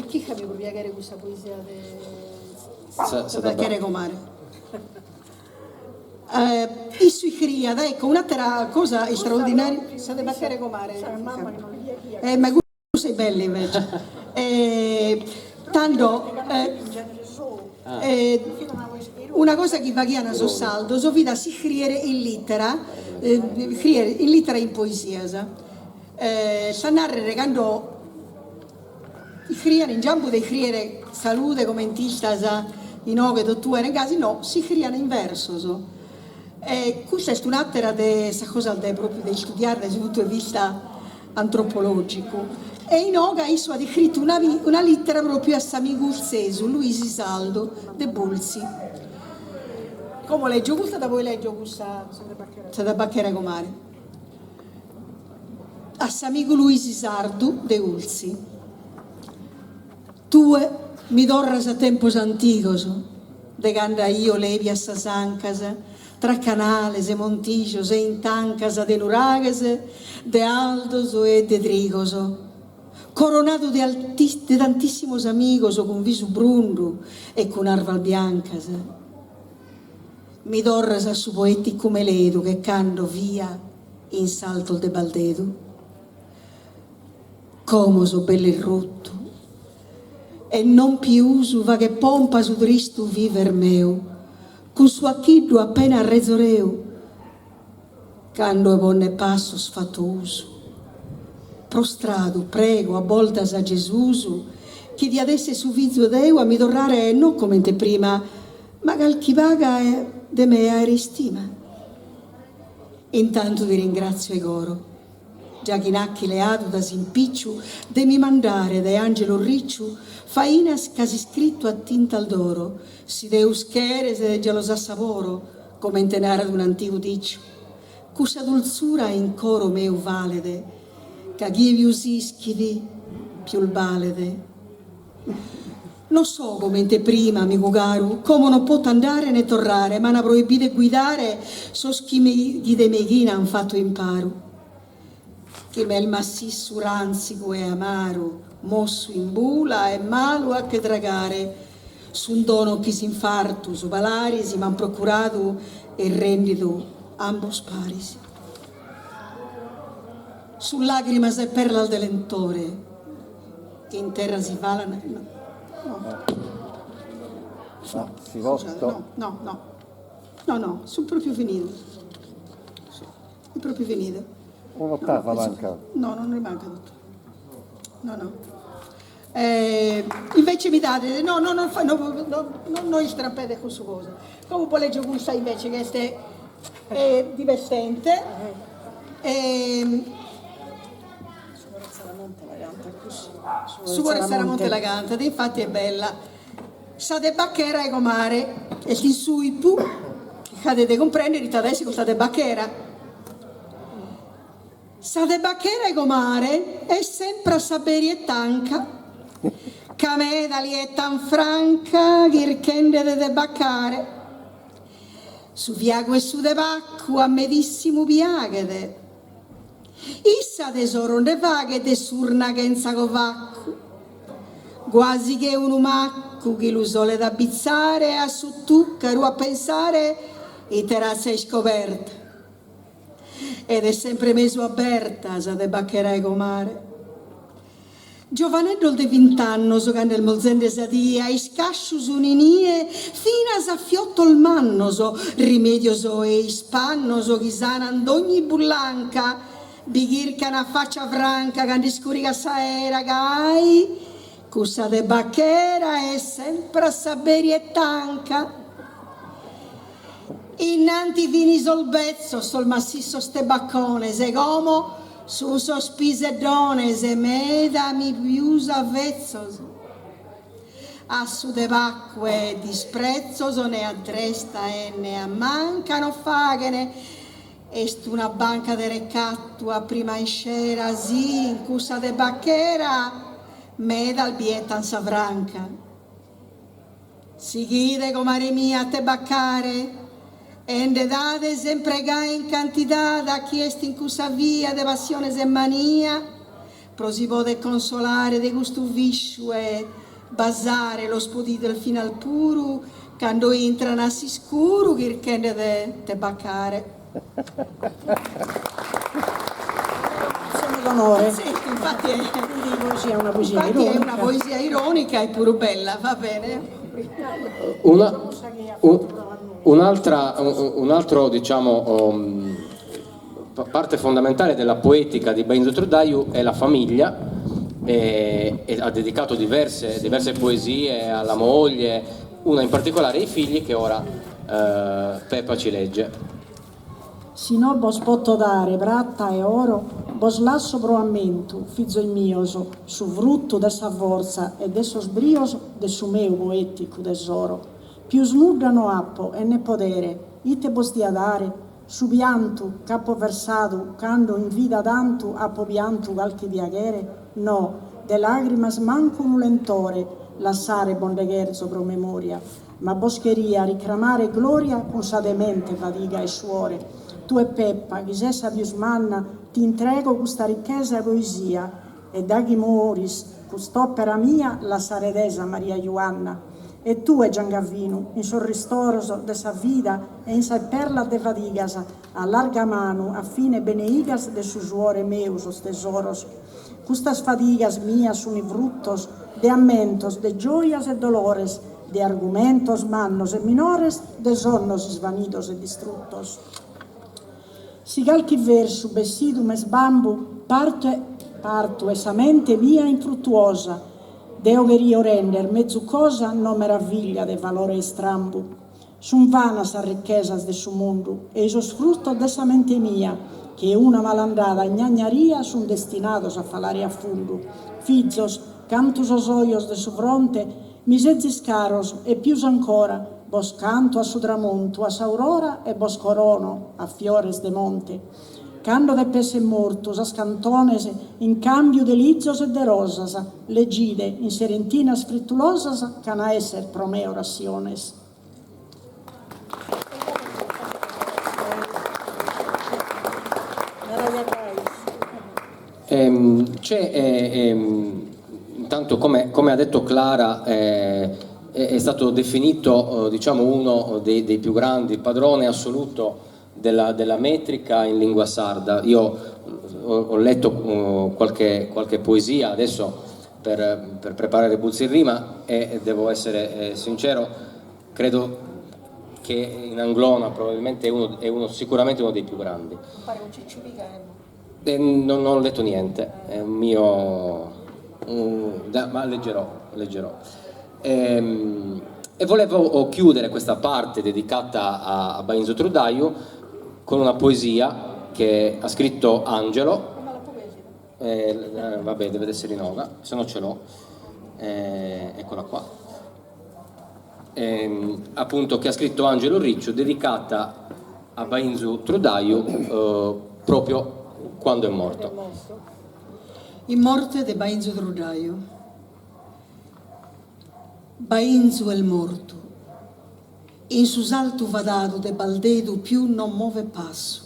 Chirca mi pro piaghere cussa poesia de sa tabacchera 'e comare. Issu iscriiat, ecco, un'atera cosa istraordinaria, sa tabacchera 'e comare. Ma cussa est bella invece. Tando una cosa chi faghian sos sardos fit a s'iscriere in litera, iscriere in litera e in poesias. Est a nàrrere cando iscriian in giambu de iscriere salude comente istas inoghe totu 'ene gasi no, s'iscriian in versos. E custa est un'àtera de sas cosas de pròpiu de istudiare dae su puntu de vista antropològicu. E inoghe issu at iscritu una una lìtera pròpiu a s'amigu ultzesu Luisi Saldu de Bultzi. Como lègio custa, dapoi lègio cussa sa tabacchera 'e comare. A s'amigu Luisi Sardu de Ultzi. Tue mi torras a tempos antigos, de cando aio lebias sas ancas, tra canales e montijos e in tancas de nuraghes, de 'aldos e de trigos. Coronadu de de tantissimos amigos cun visu brundu e cun arvas biancas. Mi torras a su poeticu meledu che cando fia in saltos de Baldedu. Como so bell'e ruttu e non pius faghet pompa su tristu viver meu, cun su 'acchiddu appena arrezoreu, cando 'e ponner passos fatto usu. Prostradu prego a boltas a Gesusu chi diat esser su fizu 'e Deu a mi torrare no comente prima, Ma calchi paga de me aere istima. Intantu ti ringratzio 'e coro, già chi nachi leadu t'as impicciu de mi mandare dae Angelo Ricciu fainas ch'as iscrittu a tintas d'oro, si Deus cheres già los assaboro, comente narat un'antigu diciu. Cussa dultzura in coro meu falet, ca chie pius ischit pius balet. No so comente prima, amigu caru, como no poto andare ne torrare, m'ana proibidu 'e guidare sos chi chi de meighina an fatu imparu. Chi m'est massissu ràntzigu e amaru, mossu in bula e malu a che tragare, sun donos chi s'infartu, su palaris m'an procuradu e rèndidu ambos paris. Sun làgrimas e perlas de lentore chi in terra si falan, no, no, no, no, no, no, no, sun pròpiu finidas. È proprio finita. Un'ottava manca. No, non ne manca tutto. No, no. Eh, invece mi date, no, no, no, no, no, no, no istrampede cun su cosa. Como bos leggio custa invece che est eh, divertente. Eh, Su coro 'e Tzaramonte la cantat, infatti est bella. Sa tebacchera 'e comare est in suipu, chircade de cumprèndere ite at a èssere custa tebacchera. Sa tebacchera 'e comare est sempre a s'aberi 'e tanca, ca meda li 'etan franca chirchende de tebaccare. Su fiagu 'e su tebaccu a medissimu piaghet. Issa tesoro nde faghet de s'urna chentza covaccu, guasi che unu maccu chi lu solet abbitzare a su tuccaru a pensare ite ratza 'e iscoberta. Ed est sempre mesu aberta sa tebacchera 'e comare. Giovaneddos de vint'annos cando est molzende sa die a iscasciu sun inie finas a fiottos mannos, rimedios e ispannos chi sanan dogni bullanca, bi chircan a faccia franca cando iscurigat s'aera gai cussa tebacchera est sempre a s'aberi 'e tanca. Innanti fin sos betzos sos massissos tebaccones, como sun sos piseddones meda mi pius avvetzos a su tebaccu e dispretzos ne a dresta e ne a manca no faghen, est una banca de recattu a prima iscera si in cussa tebacchera medas bi 'ettan sa franca. Sighide, comare mia, a tebaccare e nde dade sempre gai in cantidade a chie est in cussa via de passiones e mania, pro si poder consolare de custu visciu e basare los podides finas puru cando intran a s'iscuru chirchende de tebaccare. Infatti è una poesia ironica e puru bella, va bene. Una, un'altra, un altro, diciamo, um, parte fondamentale della poetica di Bainzu Truddaju è la famiglia e, e ha dedicato diverse, diverse poesie alla moglie, una in particolare ai figli che ora eh, Peppa ci legge. Si no bos poto dare prata e oro, bos lasso pro ammentu, fizos mios, su fruttu de sa fortza e de sos brios de su meu poeticu tesoro. Pius nudda no apo e ne podere, ite bos dia dare? Su piantu ch'apo versadu cando in vida tantu apo piantu calchi piaghere? No, de lagrimas mancu unu lentore lassare bo nde cherzo pro memoria. Ma bos cheria ricramare gloria cun sa demente fadiga e suore. Tue Peppa, chi ses sa pius manna, t'intrego custa ricchesa 'e poesia e daghi moris cust'opera mia lassare des a Maria Juanna. E tue Giangavinu, in sos ristoros de sa vida e in sas perlas de fadigas, allarga manu a fine beneigas de su suore meu sos tesoros. Custas fadigas mias suni fruttos de ammentos, de gioias e dolores, de argumentos mannos e minores, de sonnos isvanidos e distruttos. Si calchi versu bessidu m'est bambu, parto parto 'e sa mente mia infruttuosa, deo cherio render mezus cosa no meraviglia de valore istrambu. Sun vanas sas ricchesas de su mundu e-i sos fruttos de sa mente mia, che una malandada gnagnaria sun destinados a falare a fundu. Fizos, cantu sos ojos de su fronte mi sezis caros e pius ancora, bos canto a su tramontu, a s'aurora e bos corono a fiores de monte. Cando dep'esser mortu sas cantones in cambiu de lizos e de rosas, legide in serentinas frittulosas ch'an a esser pro me orassiones. C'è intanto come come ha detto Clara è stato definito diciamo uno dei dei più grandi, il padrone assoluto della della metrica in lingua sarda. Io ho letto qualche qualche poesia adesso per per preparare Bulzi in Rima e devo essere sincero, credo che in Anglona probabilmente è uno è uno sicuramente uno dei più grandi. Non ho letto niente, è un mio ma leggerò, leggerò. E volevo chiudere questa parte dedicata a a Bainzu Truddaju con una poesia che ha scritto Angelo, va bè devet essere inoghe, se no ce l'ho, eccola qua, appunto che ha scritto Angelo Ricciu dedicata a Bainzu Truddaju proprio quando è morto. In morte de Bainzu Truddaju. Bainzu est mortu. In su saltu fadadu de Baldedu pius non movet passu.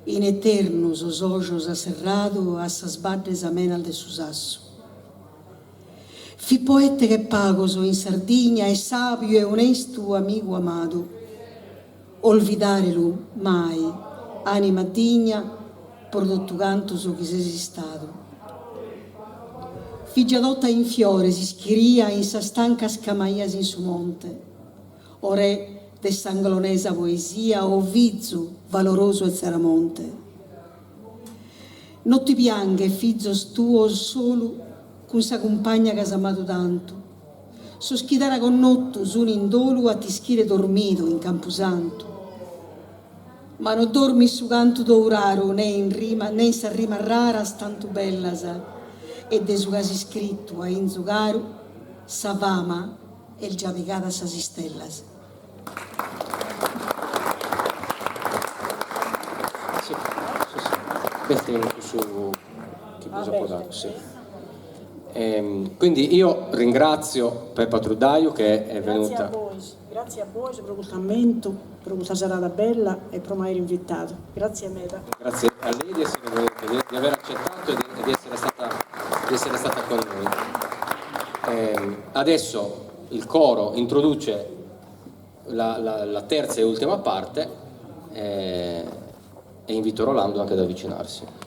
In eternu sos ojos at serradu a sas baddes amenas de su Sassu. Fit poete che pagos in Sardigna e sàbiu e onestu amigu amadu. Olvidàrelu mai, ànima digna, pro totu cantu su chi ses istadu. Fit già tota in fiore s'ischirìa in sas tancas ch'amaias in su monte. O re de s'anglonesa poesia, o fizu valorosu 'e Tzaramonte. No ti pianghen fizos tuos solu cun sa cumpagna ch'as amadu tantu. Sos chi t'ana connotu sun in dolu a t'ischire dormidu in campusantu. Ma no dormit su cantu tou raru ne in rima ne in sas rimas raras tantu bellas e de su ch'as iscritu 'Ainzu caru sa fama est già pigada a sas istellas. Si, si, si. B'est in cussu chi bos apo dadu, si. Quindi io ringrazio Pepa Truddaju che è venuta. Grazie a bois, grazie a bois pro custu ammentu, pro custa serada bella e pro m'aer invitadu. Grazie meda. Grazie a lei di essere venuta, di di aver accettato e di e di essere stata di essere stata con noi. Adesso il coro introduce la la la terza e ultima parte e invito Rolando anche ad avvicinarsi.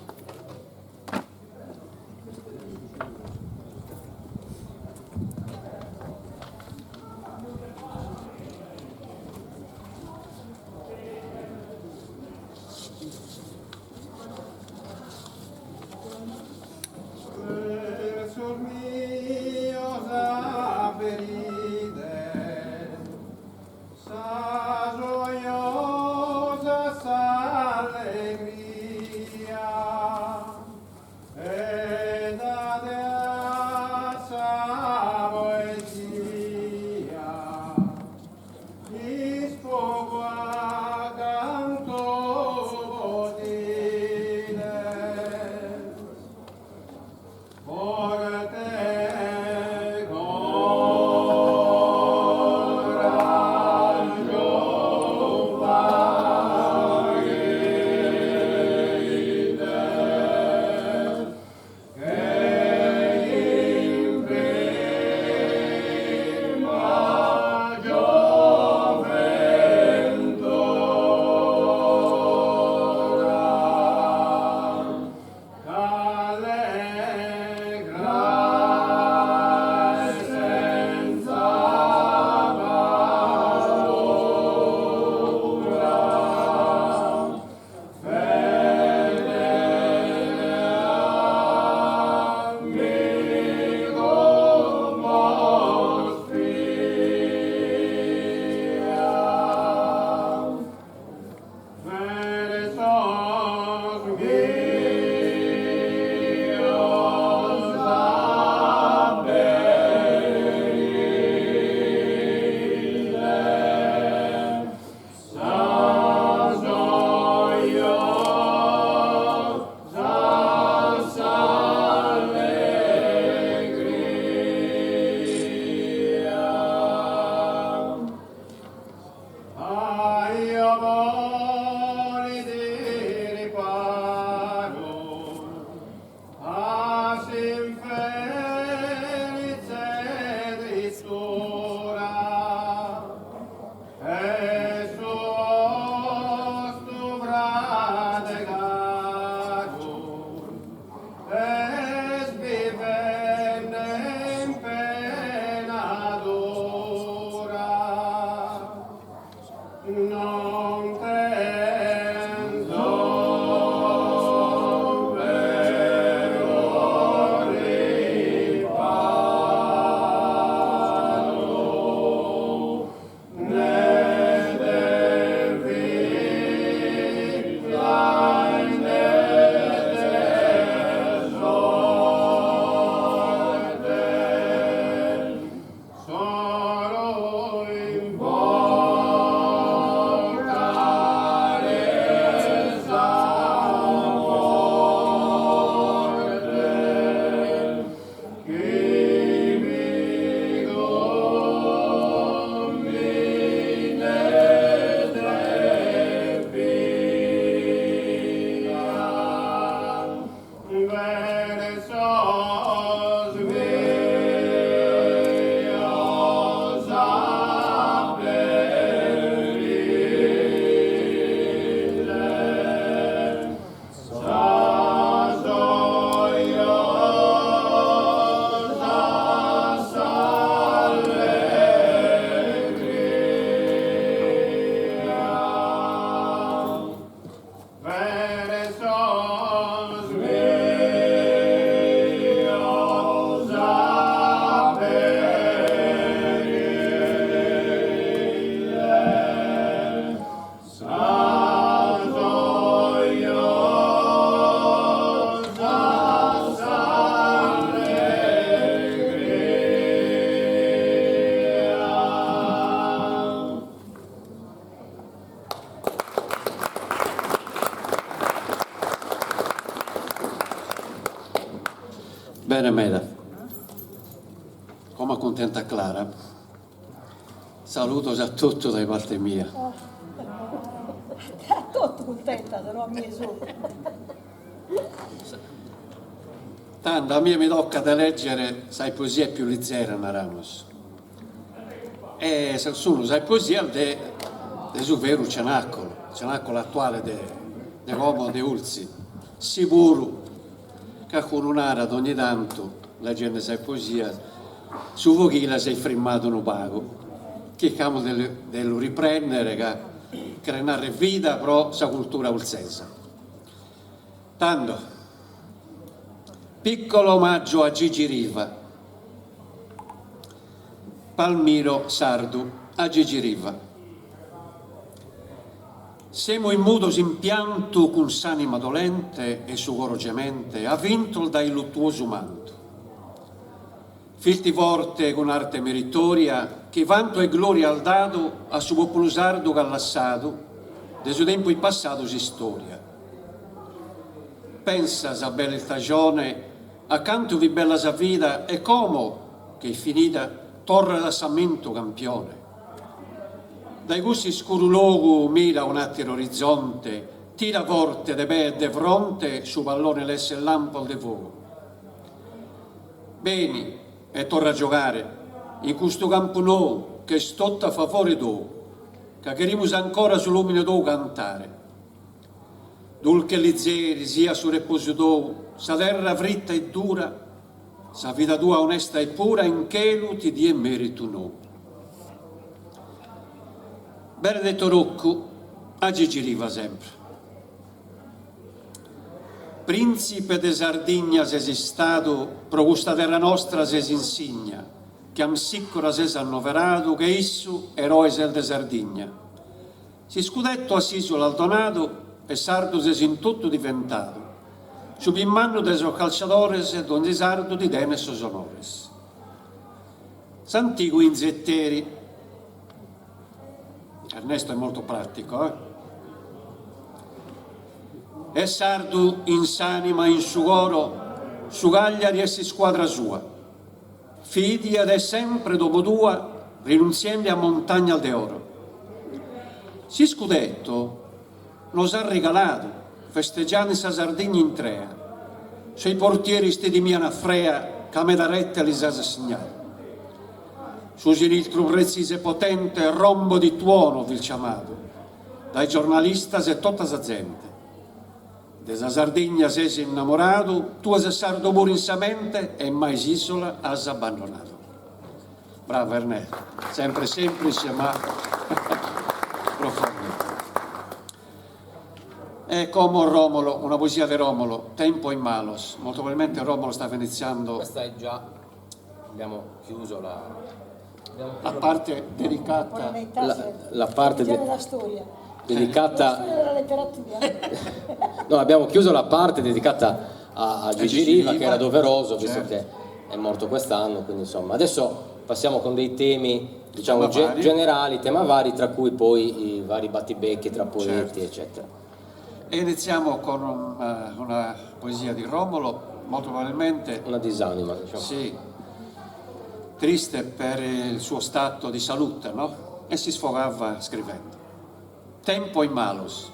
Bene meda. Como accuntento a Clara. Saludos a totu dae parte mia. A totu cuntentat, no a mie solu. Tando a mie mi tocat de lègere sa poesia pius lizera, naramus. E sun sas poesias de de su veru Cenacolo, Cenacolo attuale de de como de Ultzi. Si puru Calcunu narat ogni tantu, legende sas poesias, su foghile s'est frimmadu unu pagu. Chircamus de lu riprendere ca cheret narrer vida pro sa cultura ultzesa. Tando, piccolo omaggio a Gigi Riva. Palmiro Sardu a Gigi Riva. Semus in mudos in piantu cun s'anima dolente e su coro gemente, avintos dae luttuosu mantu. Fisti forte cun arte meritoria chi vantu e gloria as dadu a su populu sardu ch'at lassadu de su tempus passadu s'istoria. Pensa sa bella istajone a cantu fit bella sa vida e como ch'est finida torrat a s'ammentu campione. Dae cussu iscuru logu mira un'àteru orizonte, tira forte de pê e de fronte su pallone l'esset lampos de fogu. Beni e torra a giogare in custu campu nou ch'est totu a favore tou, ca cherimus ancora su lumine tou cantare. Dulche e lizeri siat su reposu tou, sa terra fritta e dura, Sa vida tua onesta e pura in chelu ti diet meritu nou. Benedetto Roccu a Gigi Riva sempre. Prìntzipe de Sardigna ses istadu pro custa terra nostra ses insigna, che Amsicora ses annoveradu che issu eroe ses de Sardigna. S'iscudetto a s'isula as donadu e sardu ses in totu diventadu. Su pius mannu de sos calciadores donzi sardu ti tenet sos onores. S'antigu inzetteri. Ernesto è molto pratico, eh? Est sardu in s'anima e in su coro, su Cagliari est s'iscuadra sua. Fit ed est sempre domo tua rinuntziende a montagnas de oro. S'iscudetto nos as regaladu, festeggiadu in sa Sardigna intrea. Sos portieris ti timian a frea ca meda rete lis as signadu. Su sinistru pretzisu e potente rombo di tuono fis ciamadu dae giornalistas e tota sa zente. De sa Sardigna ses innamoradu, tue ses sardu puru in sa mente e mai s'isola as abbandonadu. Bravo Ernè, sempre semplice ma profondo. E como Romolo, una poesia de Romolo, Tempos malos. Molto probabilmente Romolo stava iniziando. Questa è già, abbiamo chiuso la, la parte dedicata. La, la parte de, della storia. dedicata. La storia della letteratura. no, abbiamo chiuso la parte dedicata a, a Gigi Riva, che era doveroso, visto certo. che è morto quest'anno, quindi insomma. Adesso passiamo con dei temi, diciamo, Tema ge- vari. generali, tema vari, tra cui poi i vari battibecchi tra poeti, Certo. eccetera. E iniziamo con una, una poesia di Romolo, molto probabilmente Una disanima, diciamo. Sì, triste per il suo stato di salute, no? E si sfogava scrivendo. Tempos malos.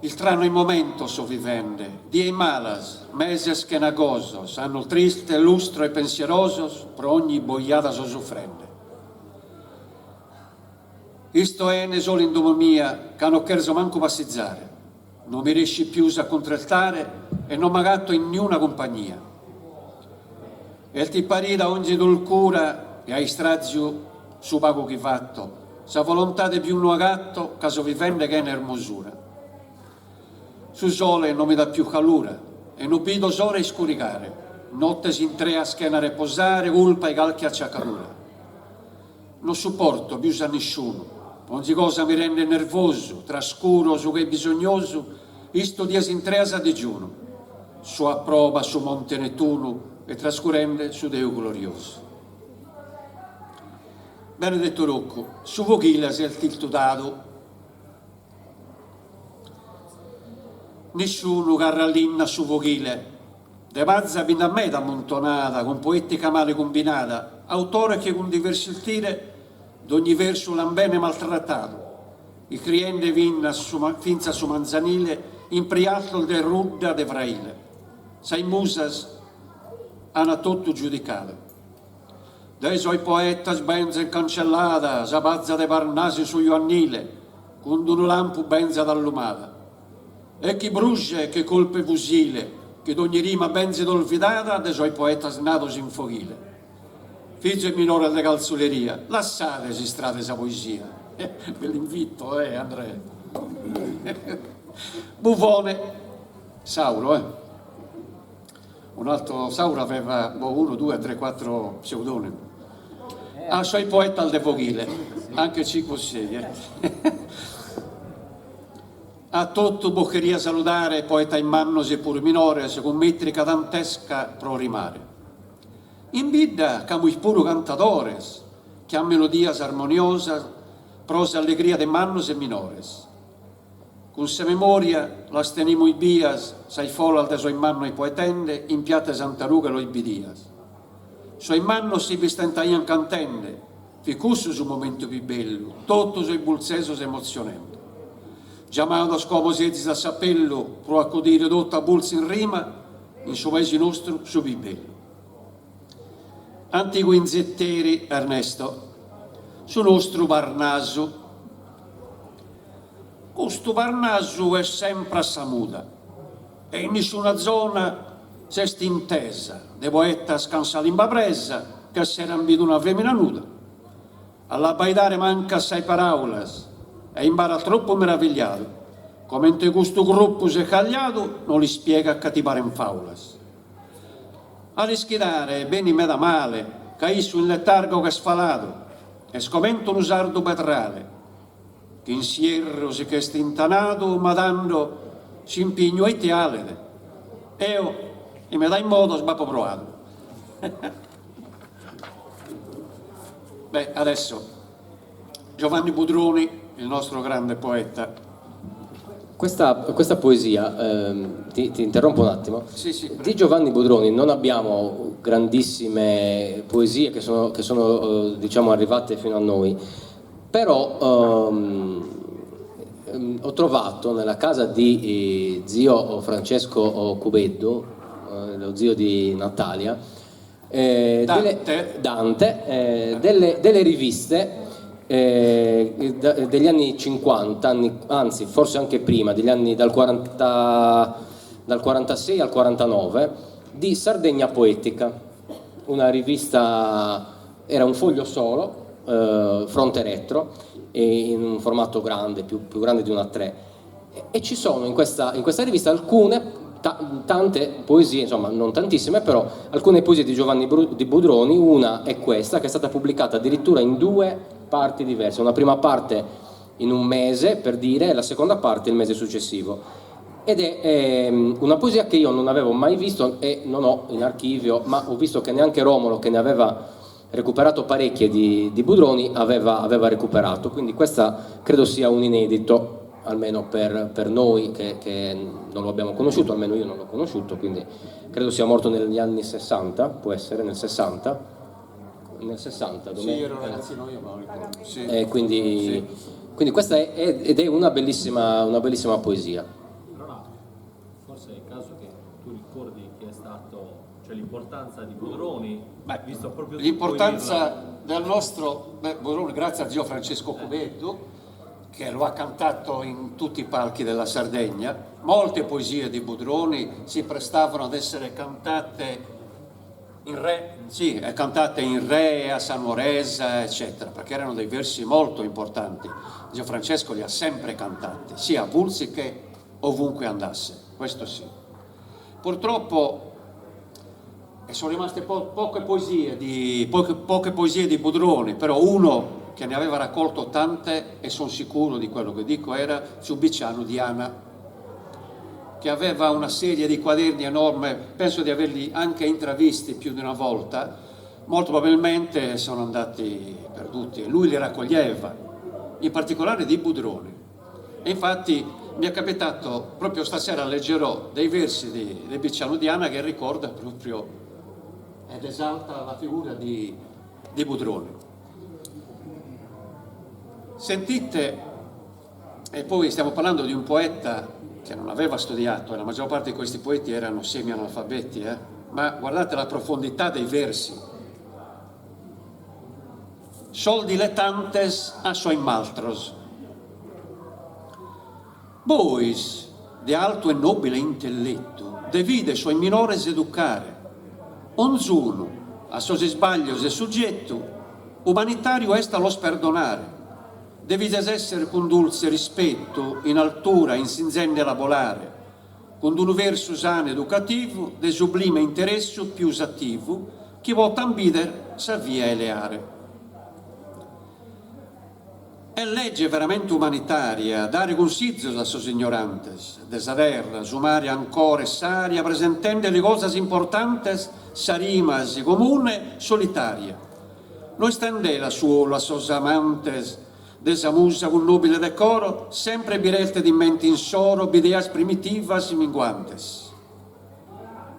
Istranu momentu so vivende, dies malas, meses chena gosos, annos tristes, lustros e pensierosos, pro ogni bojada so sufrende. Isto 'ene solu in domo mia, ca no cherzo mancu passizare, no mi rescit pius a cuntrestare e no m'agatto in niuna cumpagnia. Est isparida onzi dulcura e a istraziu su pagu chi fatto, sa volontade pius no agatto ca so vivende chena ermosura. Su sole no mi dat pius calura e no bido s'ora 'e iscurigare, nottes intreas chena reposare culpa 'e calchi acciaccadura. No suporto pius a nisciunu, onzi cosa mi rendet nervosu, trascuro su ch'est bisognosu, isto dies intreas a digiunu. So a proba a su monte Netunu e trascurende su Deu gloriosu. Benedetto Roccu, su foghile s'est istudadu. Nisciunu carrat linna a su foghile. De paza bi nd'at meda ammuntonada cun poetica male cumbinada, autores chi cun diversu istile dogni versu l'an bene maltratadu, iscriende fintzas su manzanile in prialtos de rudda de fraile. Sas musas an totu giudicadu. De sos poetas benzet cancellada sa paza de Parnasu in su juannile, cun d'unu lampu benzat allumada. E chi brujet che colpu 'e fusile, chi dogni rima benzet olvidada de sos poetas nados in foghile. Fizu 'e minores de calzuleria, lassade s'istrada 'e sa poesia. Bell'invito, eh, Andrea. Buvone, Sauro, eh. Un altro Sauro aveva boh, uno, due, tre, quattro pseudonimi. A sos poetas de foghile, anche cinque o sei, eh. A totu bos cheria saludare, poetas mannos e puru minores, cun metrica dantesca pro rimare. In bidda ch'amus puru cantadores, chi an melodias armoniosas pro s'allegria de mannos e minores. Cun sa memoria las tenimus bias sas folas de sos mannos poetende in piata 'e Santa Rughe los bidias. Sos mannos si bistentaian cantende, fit cussu su momentu pius bellu, totu sos bultzesos emotzionende. Giamados como sezis a s'apellu pro acudire totu a Bultzi in rima, in su paesu nostru su pius bellu. Antigu inzetteri Ernesto, su nostru Parnasu. Custu Parnasu est sempre a sa muda e in nisciuna zona s'est intesa de poetas ch'an sa limba presa ch'esseran bidu una femina nuda. A l'abbaidare mancat sas paraulas e imbarat troppu meravigliadu, comente custu gruppu s'est cagliadu no l'ispiegat ca ti paren faulas. A l'ischidare benit meda male ca issu in letargo ch'est faladu, est comente unu sardu pedrale chi in s'ierru si ch'est intanadu ma tando s'impignu a ite 'alet? Eo in medas modos b'apo proadu. Beh, adesso Giovanni Budroni, il nostro grande poeta. Questa, questa poesia, ehm, ti, ti interrompo un attimo, sì, sì, di Giovanni Budroni non abbiamo grandissime poesie che sono, che sono eh, diciamo, arrivate fino a noi, però ehm, ehm, ho trovato nella casa di eh, zio Francesco Cubeddu, eh, lo zio di Natalia, eh, Dante, delle, Dante eh, delle, delle riviste eh, degli anni 50, anni, anzi forse anche prima, degli anni dal, 40, dal 46 al 49, di Sardegna Poetica, una rivista, era un foglio solo, eh, fronte retro, e in un formato grande, più, più grande di una 3. E ci sono in questa, in questa rivista alcune, ta, tante poesie, insomma non tantissime, però alcune poesie di Giovanni Bru, di Budroni, una è questa che è stata pubblicata addirittura in due parti diverse, una prima parte in un mese per dire e la seconda parte il mese successivo. Ed è ehm, una poesia che io non avevo mai visto e non ho in archivio, ma ho visto che neanche Romolo, che ne aveva recuperato parecchie di, di Budroni, aveva, aveva recuperato. Quindi questa credo sia un inedito, almeno per, per noi che, che non lo abbiamo conosciuto, almeno io non l'ho conosciuto, quindi credo sia morto negli anni 60, può essere nel 60. Nel 60, Sì, ero ragazzino io, ma lo ricordo. Sì. Eh, quindi, sì. quindi questa è, è, ed è una bellissima, una bellissima poesia. Allora, forse è il caso che tu ricordi chi è stato, cioè l'importanza di Budroni, Beh, visto proprio tu l'importanza puoi del nostro beh, Budroni, grazie a zio Francesco Cubeddu, che lo ha cantato in tutti i palchi della Sardegna. Molte poesie di Budroni si prestavano ad essere cantate in re, sì, cantate in re, a San Moresa, eccetera, perché erano dei versi molto importanti. Zio Francesco li ha sempre cantati, sia a Bulzi che ovunque andasse, questo sì. Purtroppo e sono rimaste po- poche poesie di, poche, poche poesie di Budroni, però uno che ne aveva raccolto tante, e sono sicuro di quello che dico, era Zubiciano Diana, che aveva una serie di quaderni enorme, penso di averli anche intravisti più di una volta, molto probabilmente sono andati perduti, lui li raccoglieva, in particolare di Budroni. E infatti. Mi è capitato, proprio stasera leggerò dei versi di, di Picciano Diana che ricorda proprio ed esalta la figura di, di Budroni. Sentite, e poi stiamo parlando di un poeta che non aveva studiato, e la maggior parte di questi poeti erano semi-analfabeti, eh? ma guardate la profondità dei versi. Sos diletantes a sos maltros. Bois, de altu e nobile intellettu, devides sos minores educare. Onzunu, a sos isbaglios est suggettu, umanitariu est a los perdonare. Devides esser cun dulze rispettu in altura insinzendela a bolare, cun d'unu versu sanu educativu de sublime interessu pius attivu chi potan bider sa via 'e leare. Est legge veramente umanitaria dare cunsizos a sos ignorantes, de sa terra, su mare ancora e s'aria presentendeli cosas importantes sa rima est comune solitaria. No istendela su 'olu a sos amantes de sa musa cun nobile decoro, sempre bi restet in mente insoro bideas primitivas minguantes.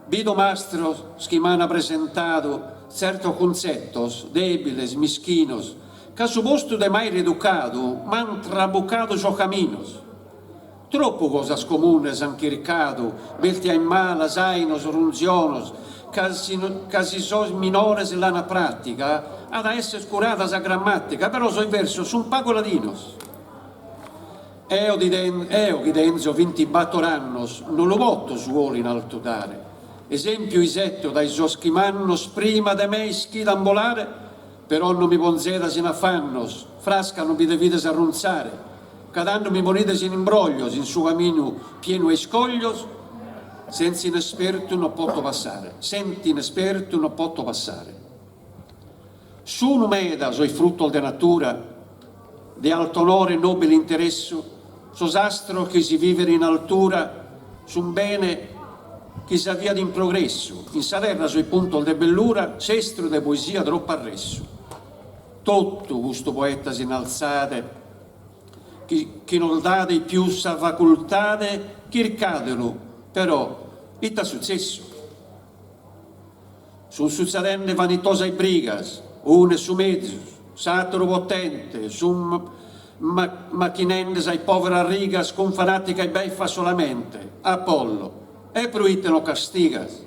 Bido mastros chi m'ana presentadu tzertos cuntzetos debiles, mischinos, ch'a su postu de m'aer educadu m'an trabucadu sos caminos. Tropu cosas comunes an chircadu, beltias malas, ainos, runzionos, ca si ca si sos minores l'an pratica, at a esser curada sa grammatica, però sos versos sun pagu ladinos. Eo ti eo chi tenzo vintibattor annos no lu poto su 'olu in altu dare, esempiu isetto dae sos chi mannos prima de me ischidan bolare, Però no mi ponzedas in afannos, frasca no mi devides arrunzare, ca tando mi ponides in imbroglios in su caminu pienu 'e iscoglios, senza inespertu no poto passare, sent'inespertu no poto passare. Sunu meda sos fruttos de natura, de alt'onore e nobile interessu, sos astros chi si viven in altura sun bene chi s'aviat in progressu, in sa terra sos puntos de bellura, s'estru de poesia troppu arressu. Totu custu poetas innalzade, chi chi nos dade pius sa facultade, chircadelu, però, ite at sutzessu? Sun sutzedende vanitosas brigas, unu est su mezus, s'ateru potente, sun machinende sas poveras rigas cun fanatica e beffa solamente. Apollo, e proite no castigas?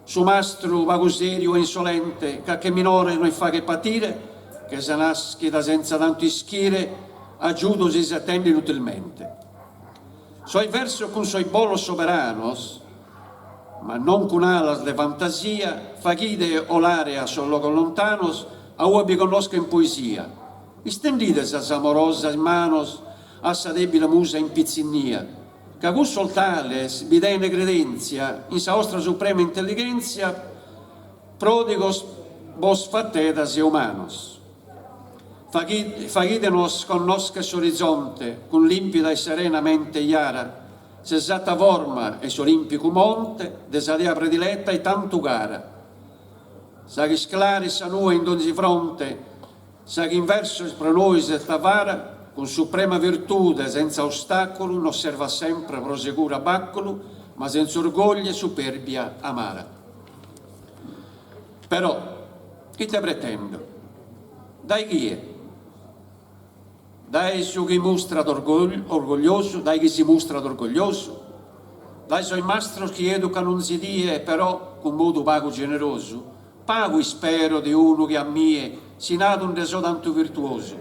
Su mastru pagu seriu e insolente ca che minores nos faghet patire, che sa naschida senza tantu ischire, agiudos isetende inutilmente. Sos versos cun sos bolos soberanos, Ma non cun alas de fantasia, faghide 'olare a sos logos lontanos a ue bi connoschen poesia. Istendide sas amorosas manos a sa debile musa in pitzinnia, ca cussos tales bi dene credenzia in sa 'ostra suprema intellighenzia, prodigos bos fattedas e umanos. Faghidenos connoscher s'orizonte cun limpida e serena mente jara, S'esatta forma 'e s'olimpicu monte de sa dea prediletta e tantu cara. Sa ch'isclarit sa nue in donzi fronte, sa chi in versos pro nois est avara, cun suprema virtude senza ostaculu nos servat sempre pro seguru abaculu, ma senza orgogliu e superbia amara. Però, ite pretendo? Dae chie? Dae su chi mustrat orgogliosu, dae chi si mustrat orgogliosu, dae sos mastros chi educan onzi die però cun modu pagu generosu, pagu ispero de unu che a mie si nadu nde so tantu virtuosu.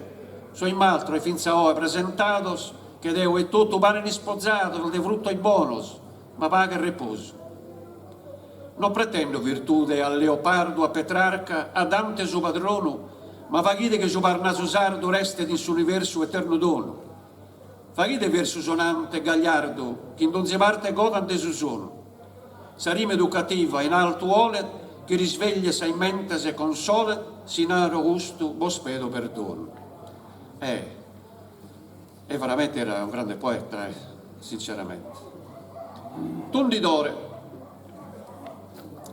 Sos maltros fintz'a oe presentados che deo etotu paren ispozados de fruttos bonos, ma paghe e reposu. No pretendo virtude a Leopardu, a Petrarca, a Dante su padronu, ma faghide chi su Parnasu sardu restet in s'universu eternu donu. Faghide versu sonante e gagliardu chi in donzi parte godant de su sonu. Sa rima educativa in altu 'olet chi risvegliet sas mentes e consolet, si naro custu bos pedo perdonu. Eh. E veramente era un grande poeta, eh, sinceramente. Tundidore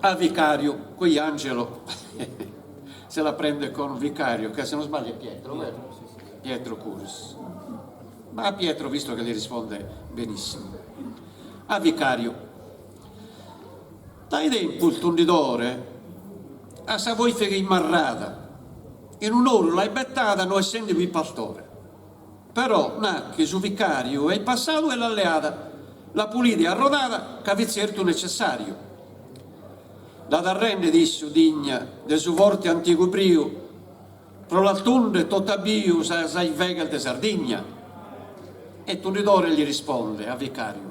a Vicario, qui Angelo se la prende con Vicario, che se non sbaglio è Pietro, vero? Pietro Curis. Ma a Pietro visto che gli risponde benissimo. A Vicario. Dae tempus tundidore a sa foifighe immarrada, in un'oru l'ait bettada no essende pius pastore. Però nachi su vicariu est passadu e l'at leada, l'at pulida e arrodada ca fit zertu necessariu. L'at a render issu digna de su forte antigu briu pro la tunder tott'a biu sas 'arveghes de Sardigna. E tundidore li risponde a vicariu,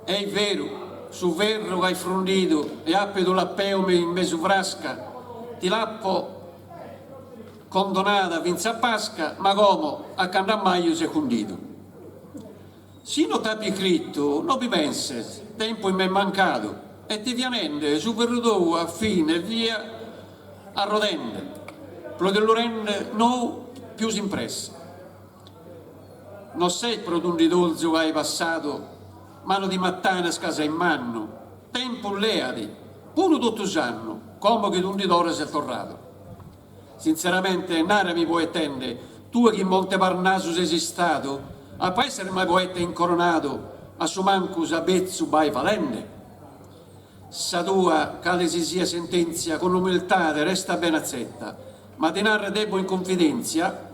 Est veru, su ferru ch'ais frundidu e àpidu l'ap'eo in mesu frasca, ti l'apo condonada fintz'a Pasca, ma como a cando a maju s'est cundidu. Si no t'apo iscritu, no bi penses, tempus m'est mancadu e ti fia nende su ferru tou a fine fia arrodende, pro ti lu render nou pius in presse. No ses pro tundidorzu gai passadu, ma no ti mattanes ca ses mannu, tempus leadi, puru totu s'annu, como chi tundidore ses torradu. Sintzeramente, narami poetende, tue chi in Monte Parnasu ses istadu, apo a esser mai poeta incoronadu, a su mancus a betzu bae falende? Sa tua cale si siat sententzia cun umiltade resta bene atzeta, ma ti narrer devo in cunfidentzia,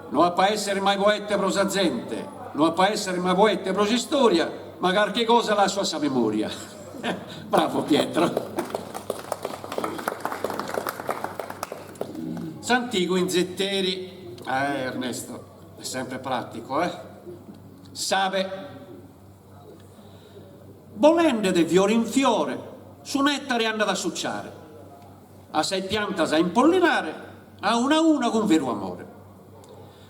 no apo a esser mai poeta pro sa zente, no apo a esser mai poeta pro s'istoria, ma carchi cosa lasso a sa memoria. Bravo Pietro. S'antigu inzetteri, eh Ernesto, è sempre pratico eh, S'abe. Bolende de fiore in fiore, su nettare andat a succiare, a sas piantas a impollinare, a una a una cun veru amore.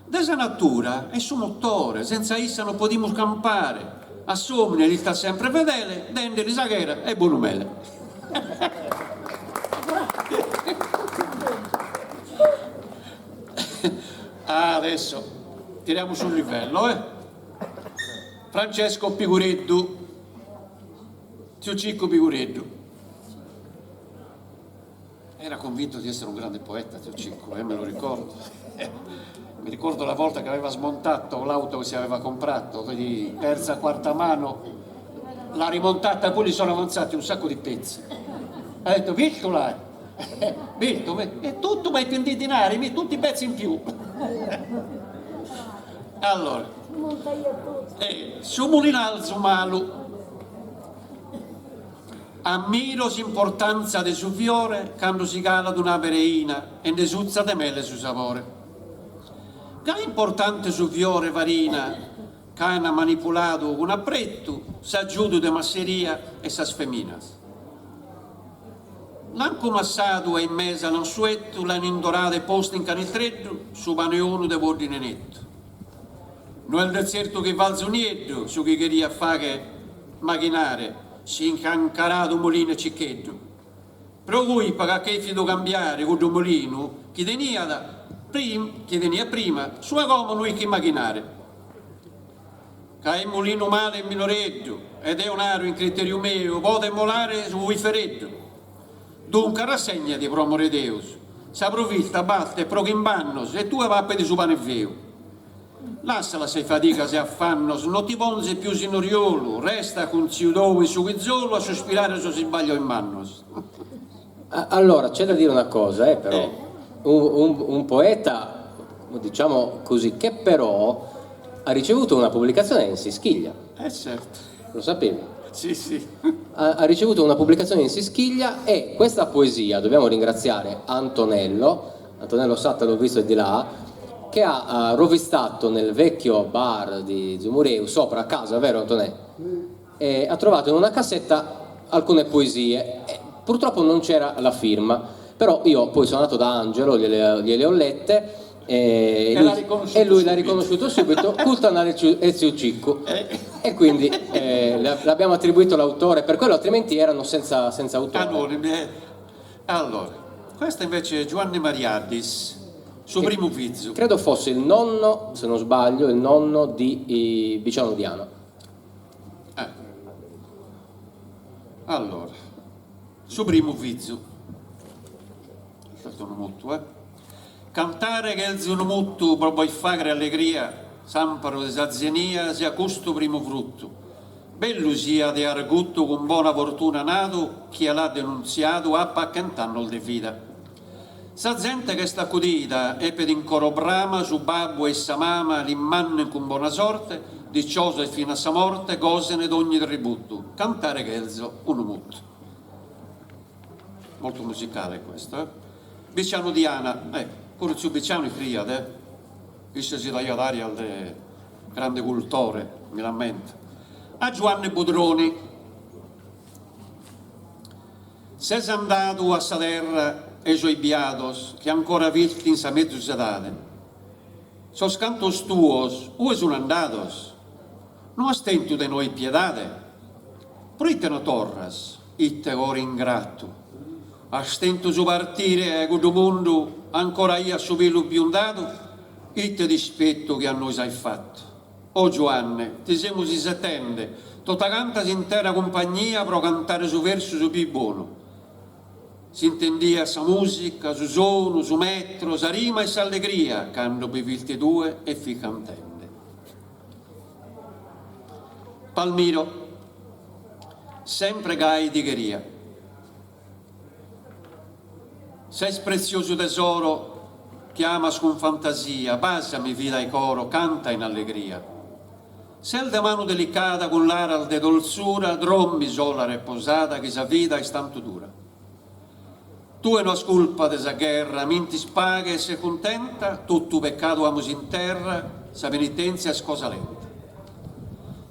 De sa natura est su motore, senza issa non podimus campare, a s'omine l'istat sempre fedele, dendeli sa chera e bonu mele. Ah, adesso tiriamo sul livello, eh. Francesco Pigureddu, tziu Ciccu Pigureddu. Era convinto di essere un grande poeta, tziu Ciccu, eh, me lo ricordo. Mi ricordo la volta che aveva smontato l'auto che si aveva comprato, di terza, quarta mano, l'ha rimontata, poi gli sono avanzati un sacco di pezzi. Ha detto, Vitto l'hai? Vitto, è tutto ma i dinari, tutti i pezzi in più. Allora, eh, su mulinalzu malu. Ammiro s'importantza de su fiore cando si calat un'abe reina e nde sutzat de mele su sabore. Gai importante su fiore farina ch'ana manipuladu cun apretu s'agiudu de masseria 'e sas feminas. L'an cumassadu e in mesa l'an suetu, l'an indoradu e postu in canistreddu su pane 'onu de poddine nettu. No est de tzertu chivalzu nieddu su chi cheriat fagher maghinare, s'incancaradu molinu 'e Cicheddu. Pro culpa ch'at chèfidu cambiare cuddu molinu chi teniat chi teniat prima, su 'e como no ischit maghinare. Ca est molinu malu e minoreddu, e deo naro in criteriu meu, podet molare su uifereddu. Duncas rassegnati pro amore 'e Deus, sa provista bastet pro chimb'annos e tue pappadi su pane feu. Lassala sas fadigas e affannos, no ti ponzes pius in oriolu, resta cun tziu tou in su chizolu a suspirare sos isbaglios mannos. Allora, c'è da dire una cosa, eh, però. Eh. Un, un, un poeta, diciamo così, che però ha ricevuto una pubblicazione in S'ischiglia. Eh certo. Lo sapevi? Sì, sì. Ha, ha ricevuto una pubblicazione in S'ischiglia e questa poesia, dobbiamo ringraziare Antonello, Antonello Satta l'ho visto di là, che ha rovistato nel vecchio bar di Ziu Mureu, sopra a casa, vero Antonè? E ha trovato in una cassetta alcune poesie. E purtroppo non c'era la firma, però io poi sono andato da Angelo, gliele, gliele ho lette e, e lui, e lui l'ha riconosciuto subito, Custu est tziu Ciccu. E quindi eh, l'abbiamo attribuito l'autore per quello, altrimenti erano senza, senza autore. Anonimi. Allora, questo invece è Giuanni Mariaddis, su primu fizu. Credo fosse il nonno, se non sbaglio, il nonno di Viciano Diano. Eh. Allora, su primu fizu. Est unu muttu, eh. Cantare chelzo unu muttu pro bos fagher allegria, s'amparu de sa zenia siat custu primu fruttu. Bellu siat e arguttu cun bona fortuna nadu chie l'at denuntziadu apat chent'annos de vida. Sa zente ch'est acudida epet in coro brama su babbu e sa mama l'immannen cun bona sorte, diciosos fin'a sa morte gosene d'ogni tributu. Cantare chelzo unu muttu. Molto musicale questo, eh. Bicianu Diana, eh, puru tziu Bicianu iscriiat, eh. Isse si daiat arias de grande cultore, mi l'ammento. A Giuanne Budroni. Ses andadu a sa terra 'e sos biados chi ancora fist in sa mezus edade. Sos cantos tuos ue sun andados? No as tentu de nois piedade? Proite no torras, ite coro ingratu? As tentu su partire 'e cuddu mundu ancora aias su pilu biundadu? Ite dispettu chi a nois as fattu! O Giuanne, ti semus isetende, tota canta s'intera cumpagnia pro cantare su versu su pius bonu. S'intendiat sa musica, su sonu, su metro, sa rima e s'allegria cando bi fisti tue e fis cantende. Palmiro, sempre gai ti cheria. Ses pretziosu tesoro chi amas cun fantasia, basami vida 'e coro, canta in allegria. Ses de manu delicada cun laras de doltzura, drommi sola reposada chi sa vida est tantu dura. Tue no as culpa de sa gherra, mintis paghe e ses cuntenta, totu peccadu amus in terra, sa penitentzia est cosa lenta.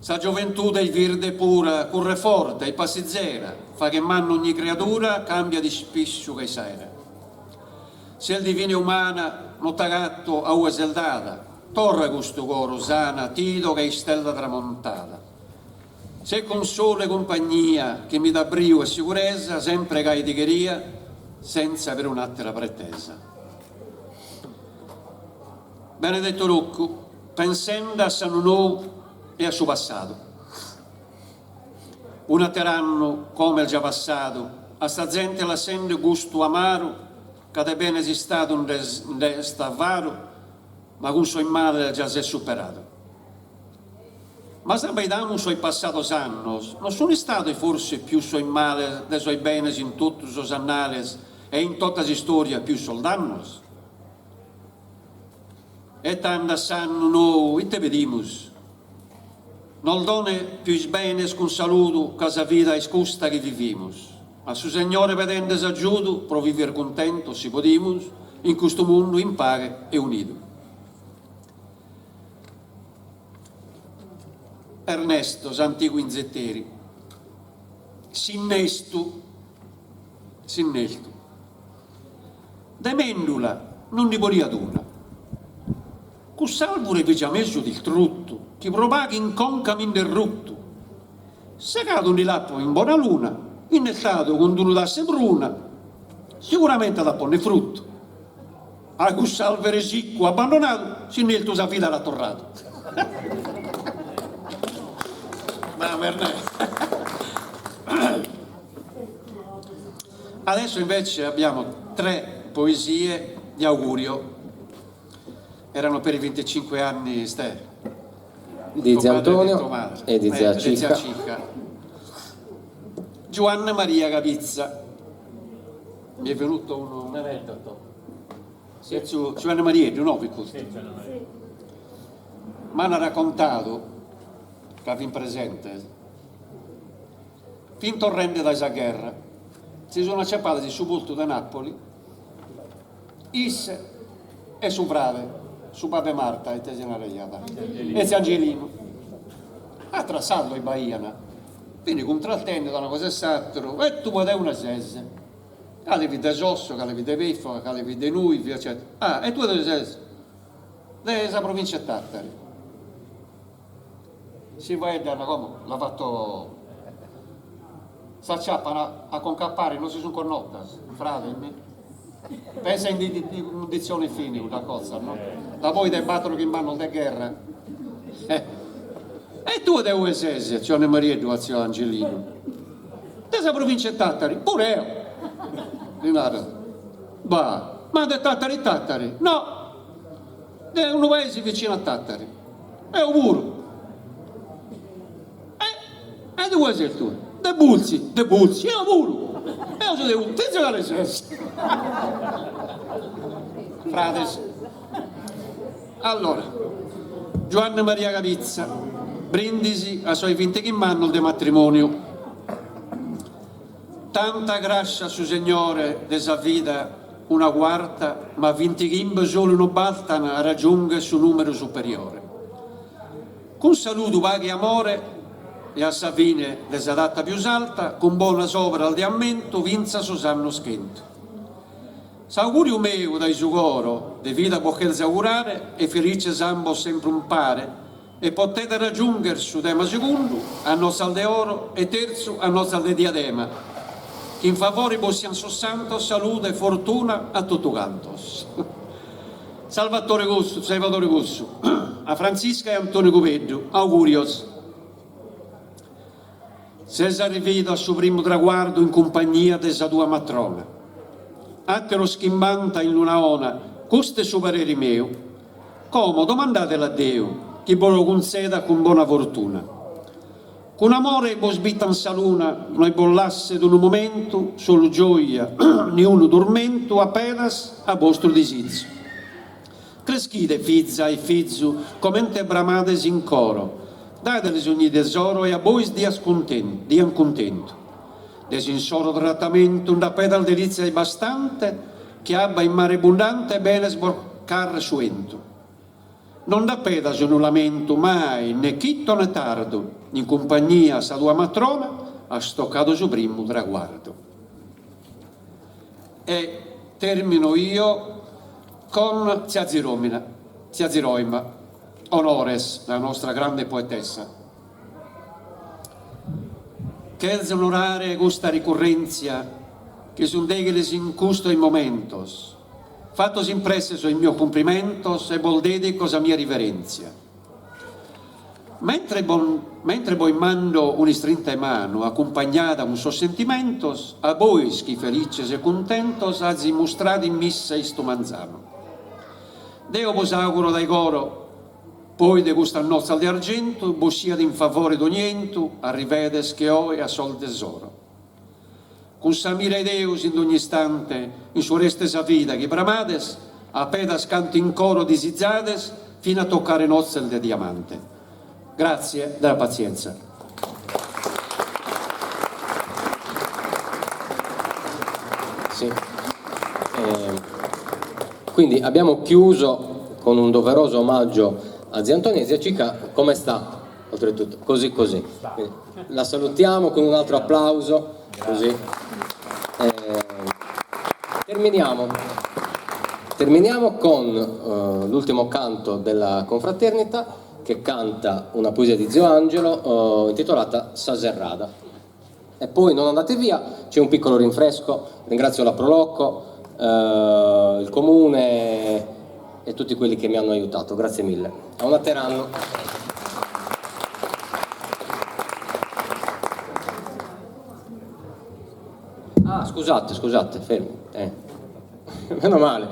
Sa gioventude est virde e pura, curret forte e passizera, faghet mannu ogni criadura, cambiat ispissu che s'aera. Ses divina e umana, no t'agatto a ue ses dada, torra custu coro sana, t'ido che istella tramontada. Ses consolu e cumpagnia, chi mi dat briu e siguresa, sempre gai ti cheria, senza perun'attera pretesa. Benedetto Roccu, pensende a s'annu nou e a su passadu. Un'ater'annu como est già passadu, a sa zente lassende gustu amaru, ca de benes istadu nd'est avaru, ma cun sos males già s'est superadu. Ma s'abbaidamus sos passados annos, non sun istados forsis pius sos males de sos benes in totu sos annales e in tota s'istoria pius sos dannos? E tando a s'annu nou ite pedimus? Nos donet pius benes cun saludu ca sa vida est custa chi vivimus. A su Segnore pedende s'aggiudu pro viver cuntentos si podimus in custu mundu in paghe e unidu. Ernesto, s'antigu inzetteri. S'innestu, s'innestu. De mendula non ndi poniat una. Cuss'alvure fit già mesu distruttu chi pro pagu in conca mi nd'est ruttu. Segadu ndi l'apo in bona luna, innestadu cun d'unu tass'e pruna, siguramente at a ponner fruttu. A cuss'alvere siccu abbandonadu s'innestu sa vida l'at torradu. Adesso invece abbiamo tre poesie di augurio. Erano per i 25 anni, Ste. Di zia Antonio e di zia Cicca. Giuanne Maria Cabizza. Mi è venuto un aneddoto. Sì. Giuanne Maria, no, fit custu? Sì, Giuanne Maria. M'han raccontadu, ca fin presentes, Fin torrende dae sa gherra. Si sun aciapadas in su portu de Napoli, isse e su frade, su babbu 'e Marta, ite si naraiat, e tziu Angelinu. Atras sardos b'aian. Fin cuntrastende da una cosa e s'ateru, e tue de ue ses? Cale fit de Sosso, cale fit de Peffoga, cale fit de Nujvi, eccetera. Ah, e tue de ue ses? De sa provincia 'e Tattari. Si faeddan como, l'at fatto s'acciappan a conca a pare, non si sun connotas, frade mi. Pensa in ite cunditzione fin cuddas cosas, no? Da poi de battor-chimb'annos de gherra. E tue de ue ses, Giuanne Marieddu a tziu Angelinu? De sa provincia 'e Tattari, puru eo! Li narat. Bah! Ma de Tàtari Tàtari? No! De unu paesi vicinu a Tàtari. Eo puru. E e de ue ses tue? De Bultzi. De Bultzi, eo puru. Eo so de Bultzi. Fintzas cale ses? Frades. Allora, Giuanne Maria Cabitza, brindisi a sos bintichimb'annos de matrimoniu. Tanta grascia su Segnore de sa vida una cuarta, ma bintichimbe solu no bastan a raggiungher su numeru superiore. Cun saludu, paghe e amore e a sa fine de sa data pius alta cun bonas oberas de ammentu fintzas sos annos chentu. S'auguriu meu dae su coro de vida bos cherzo augurare e felices ambos sempre umpare e potedas raggiungher su tema segundu a notzas de oro e terzu a notzas de diadema chi in favore bos sian sos santos salude e fortuna a totu cantos. Salvatore Cossu Salvadore Cossu a Frantzisca e Antoni Cubeddu augurios. Ses arrividu a su primu traguardu in cumpagnia de sa tua matrona. Àteros chimbanta in luna 'ona, custu est su pareri meu. Como domandadelu a Deu chi bos lu cuntzedat cun bona fortuna. Cun amore bos bitan sa luna, no bos lasset unu momentu, solu gioia, niunu turmentu apedas a bostru disizu. Creschide fiza e fizu comente bramades in coro, dadelis ogni tesoro e a bois dias dian cuntentu. De s'insoro trattamentu nd'apedas delizia bastante che abba in mare bundante benes bos carret su 'entu. Non nd'apedas unu lamentu mai ne chitto ne tardu, in cumpagnia sa tua matrona as toccadu su primu traguardu. E termino io con Tzia Ziromina, Tzia Ziroima, onores, la nostra grande poetessa. Cherzo onorare custa ricurrèntzia chi sunt dèghiles in custos momentos, fatos in presse sos mios cumprimentos e bos dèdico sa mia riverèntzia. Mentre mentre bos mando un'istrinta 'e manu acumpagnada cun sos sentimentos, a bois chi felices e cuntentos azis mustradu in missa istu manzanu. Deo bos auguro dae coro, poi de custas notzas de argentu, bos siat in favore dogni 'entu, arrivedes che oe a sos tesoro. Cun sa mira 'e Deus in dogni istante, in su restu 'e sa vida chi bramades, apedas cantu in coro disizades, fina a toccare notzas de diamante. Grazie della pazienza. Sì. Quindi abbiamo chiuso con un doveroso omaggio a zia Antonia e zia Cica, come sta? Oltretutto, così così. Quindi, la salutiamo con un altro applauso, così. Eh, terminiamo. Terminiamo con eh, l'ultimo canto della confraternita che canta una poesia di Zio Angelo eh, intitolata Sa Serrada. E poi non andate via, c'è un piccolo rinfresco, ringrazio la Prolocco, eh, il comune e tutti quelli che mi hanno aiutato, grazie mille. A un ater'annu. Ah, scusate, scusate, fermi. Eh. Meno male.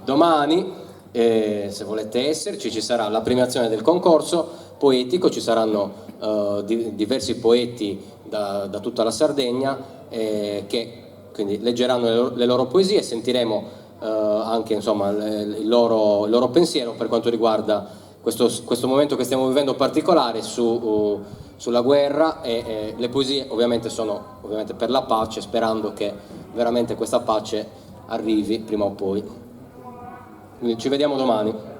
Domani, eh, se volete esserci, ci sarà la premiazione del concorso poetico, ci saranno eh, di, diversi poeti da, da tutta la Sardegna eh, che quindi leggeranno le loro, le loro poesie e sentiremo eh, anche insomma, il, loro, il loro pensiero per quanto riguarda questo, questo momento che stiamo vivendo particolare su, uh, sulla guerra e eh, le poesie ovviamente sono ovviamente per la pace, sperando che veramente questa pace arrivi prima o poi. Quindi ci vediamo domani.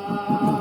Sa.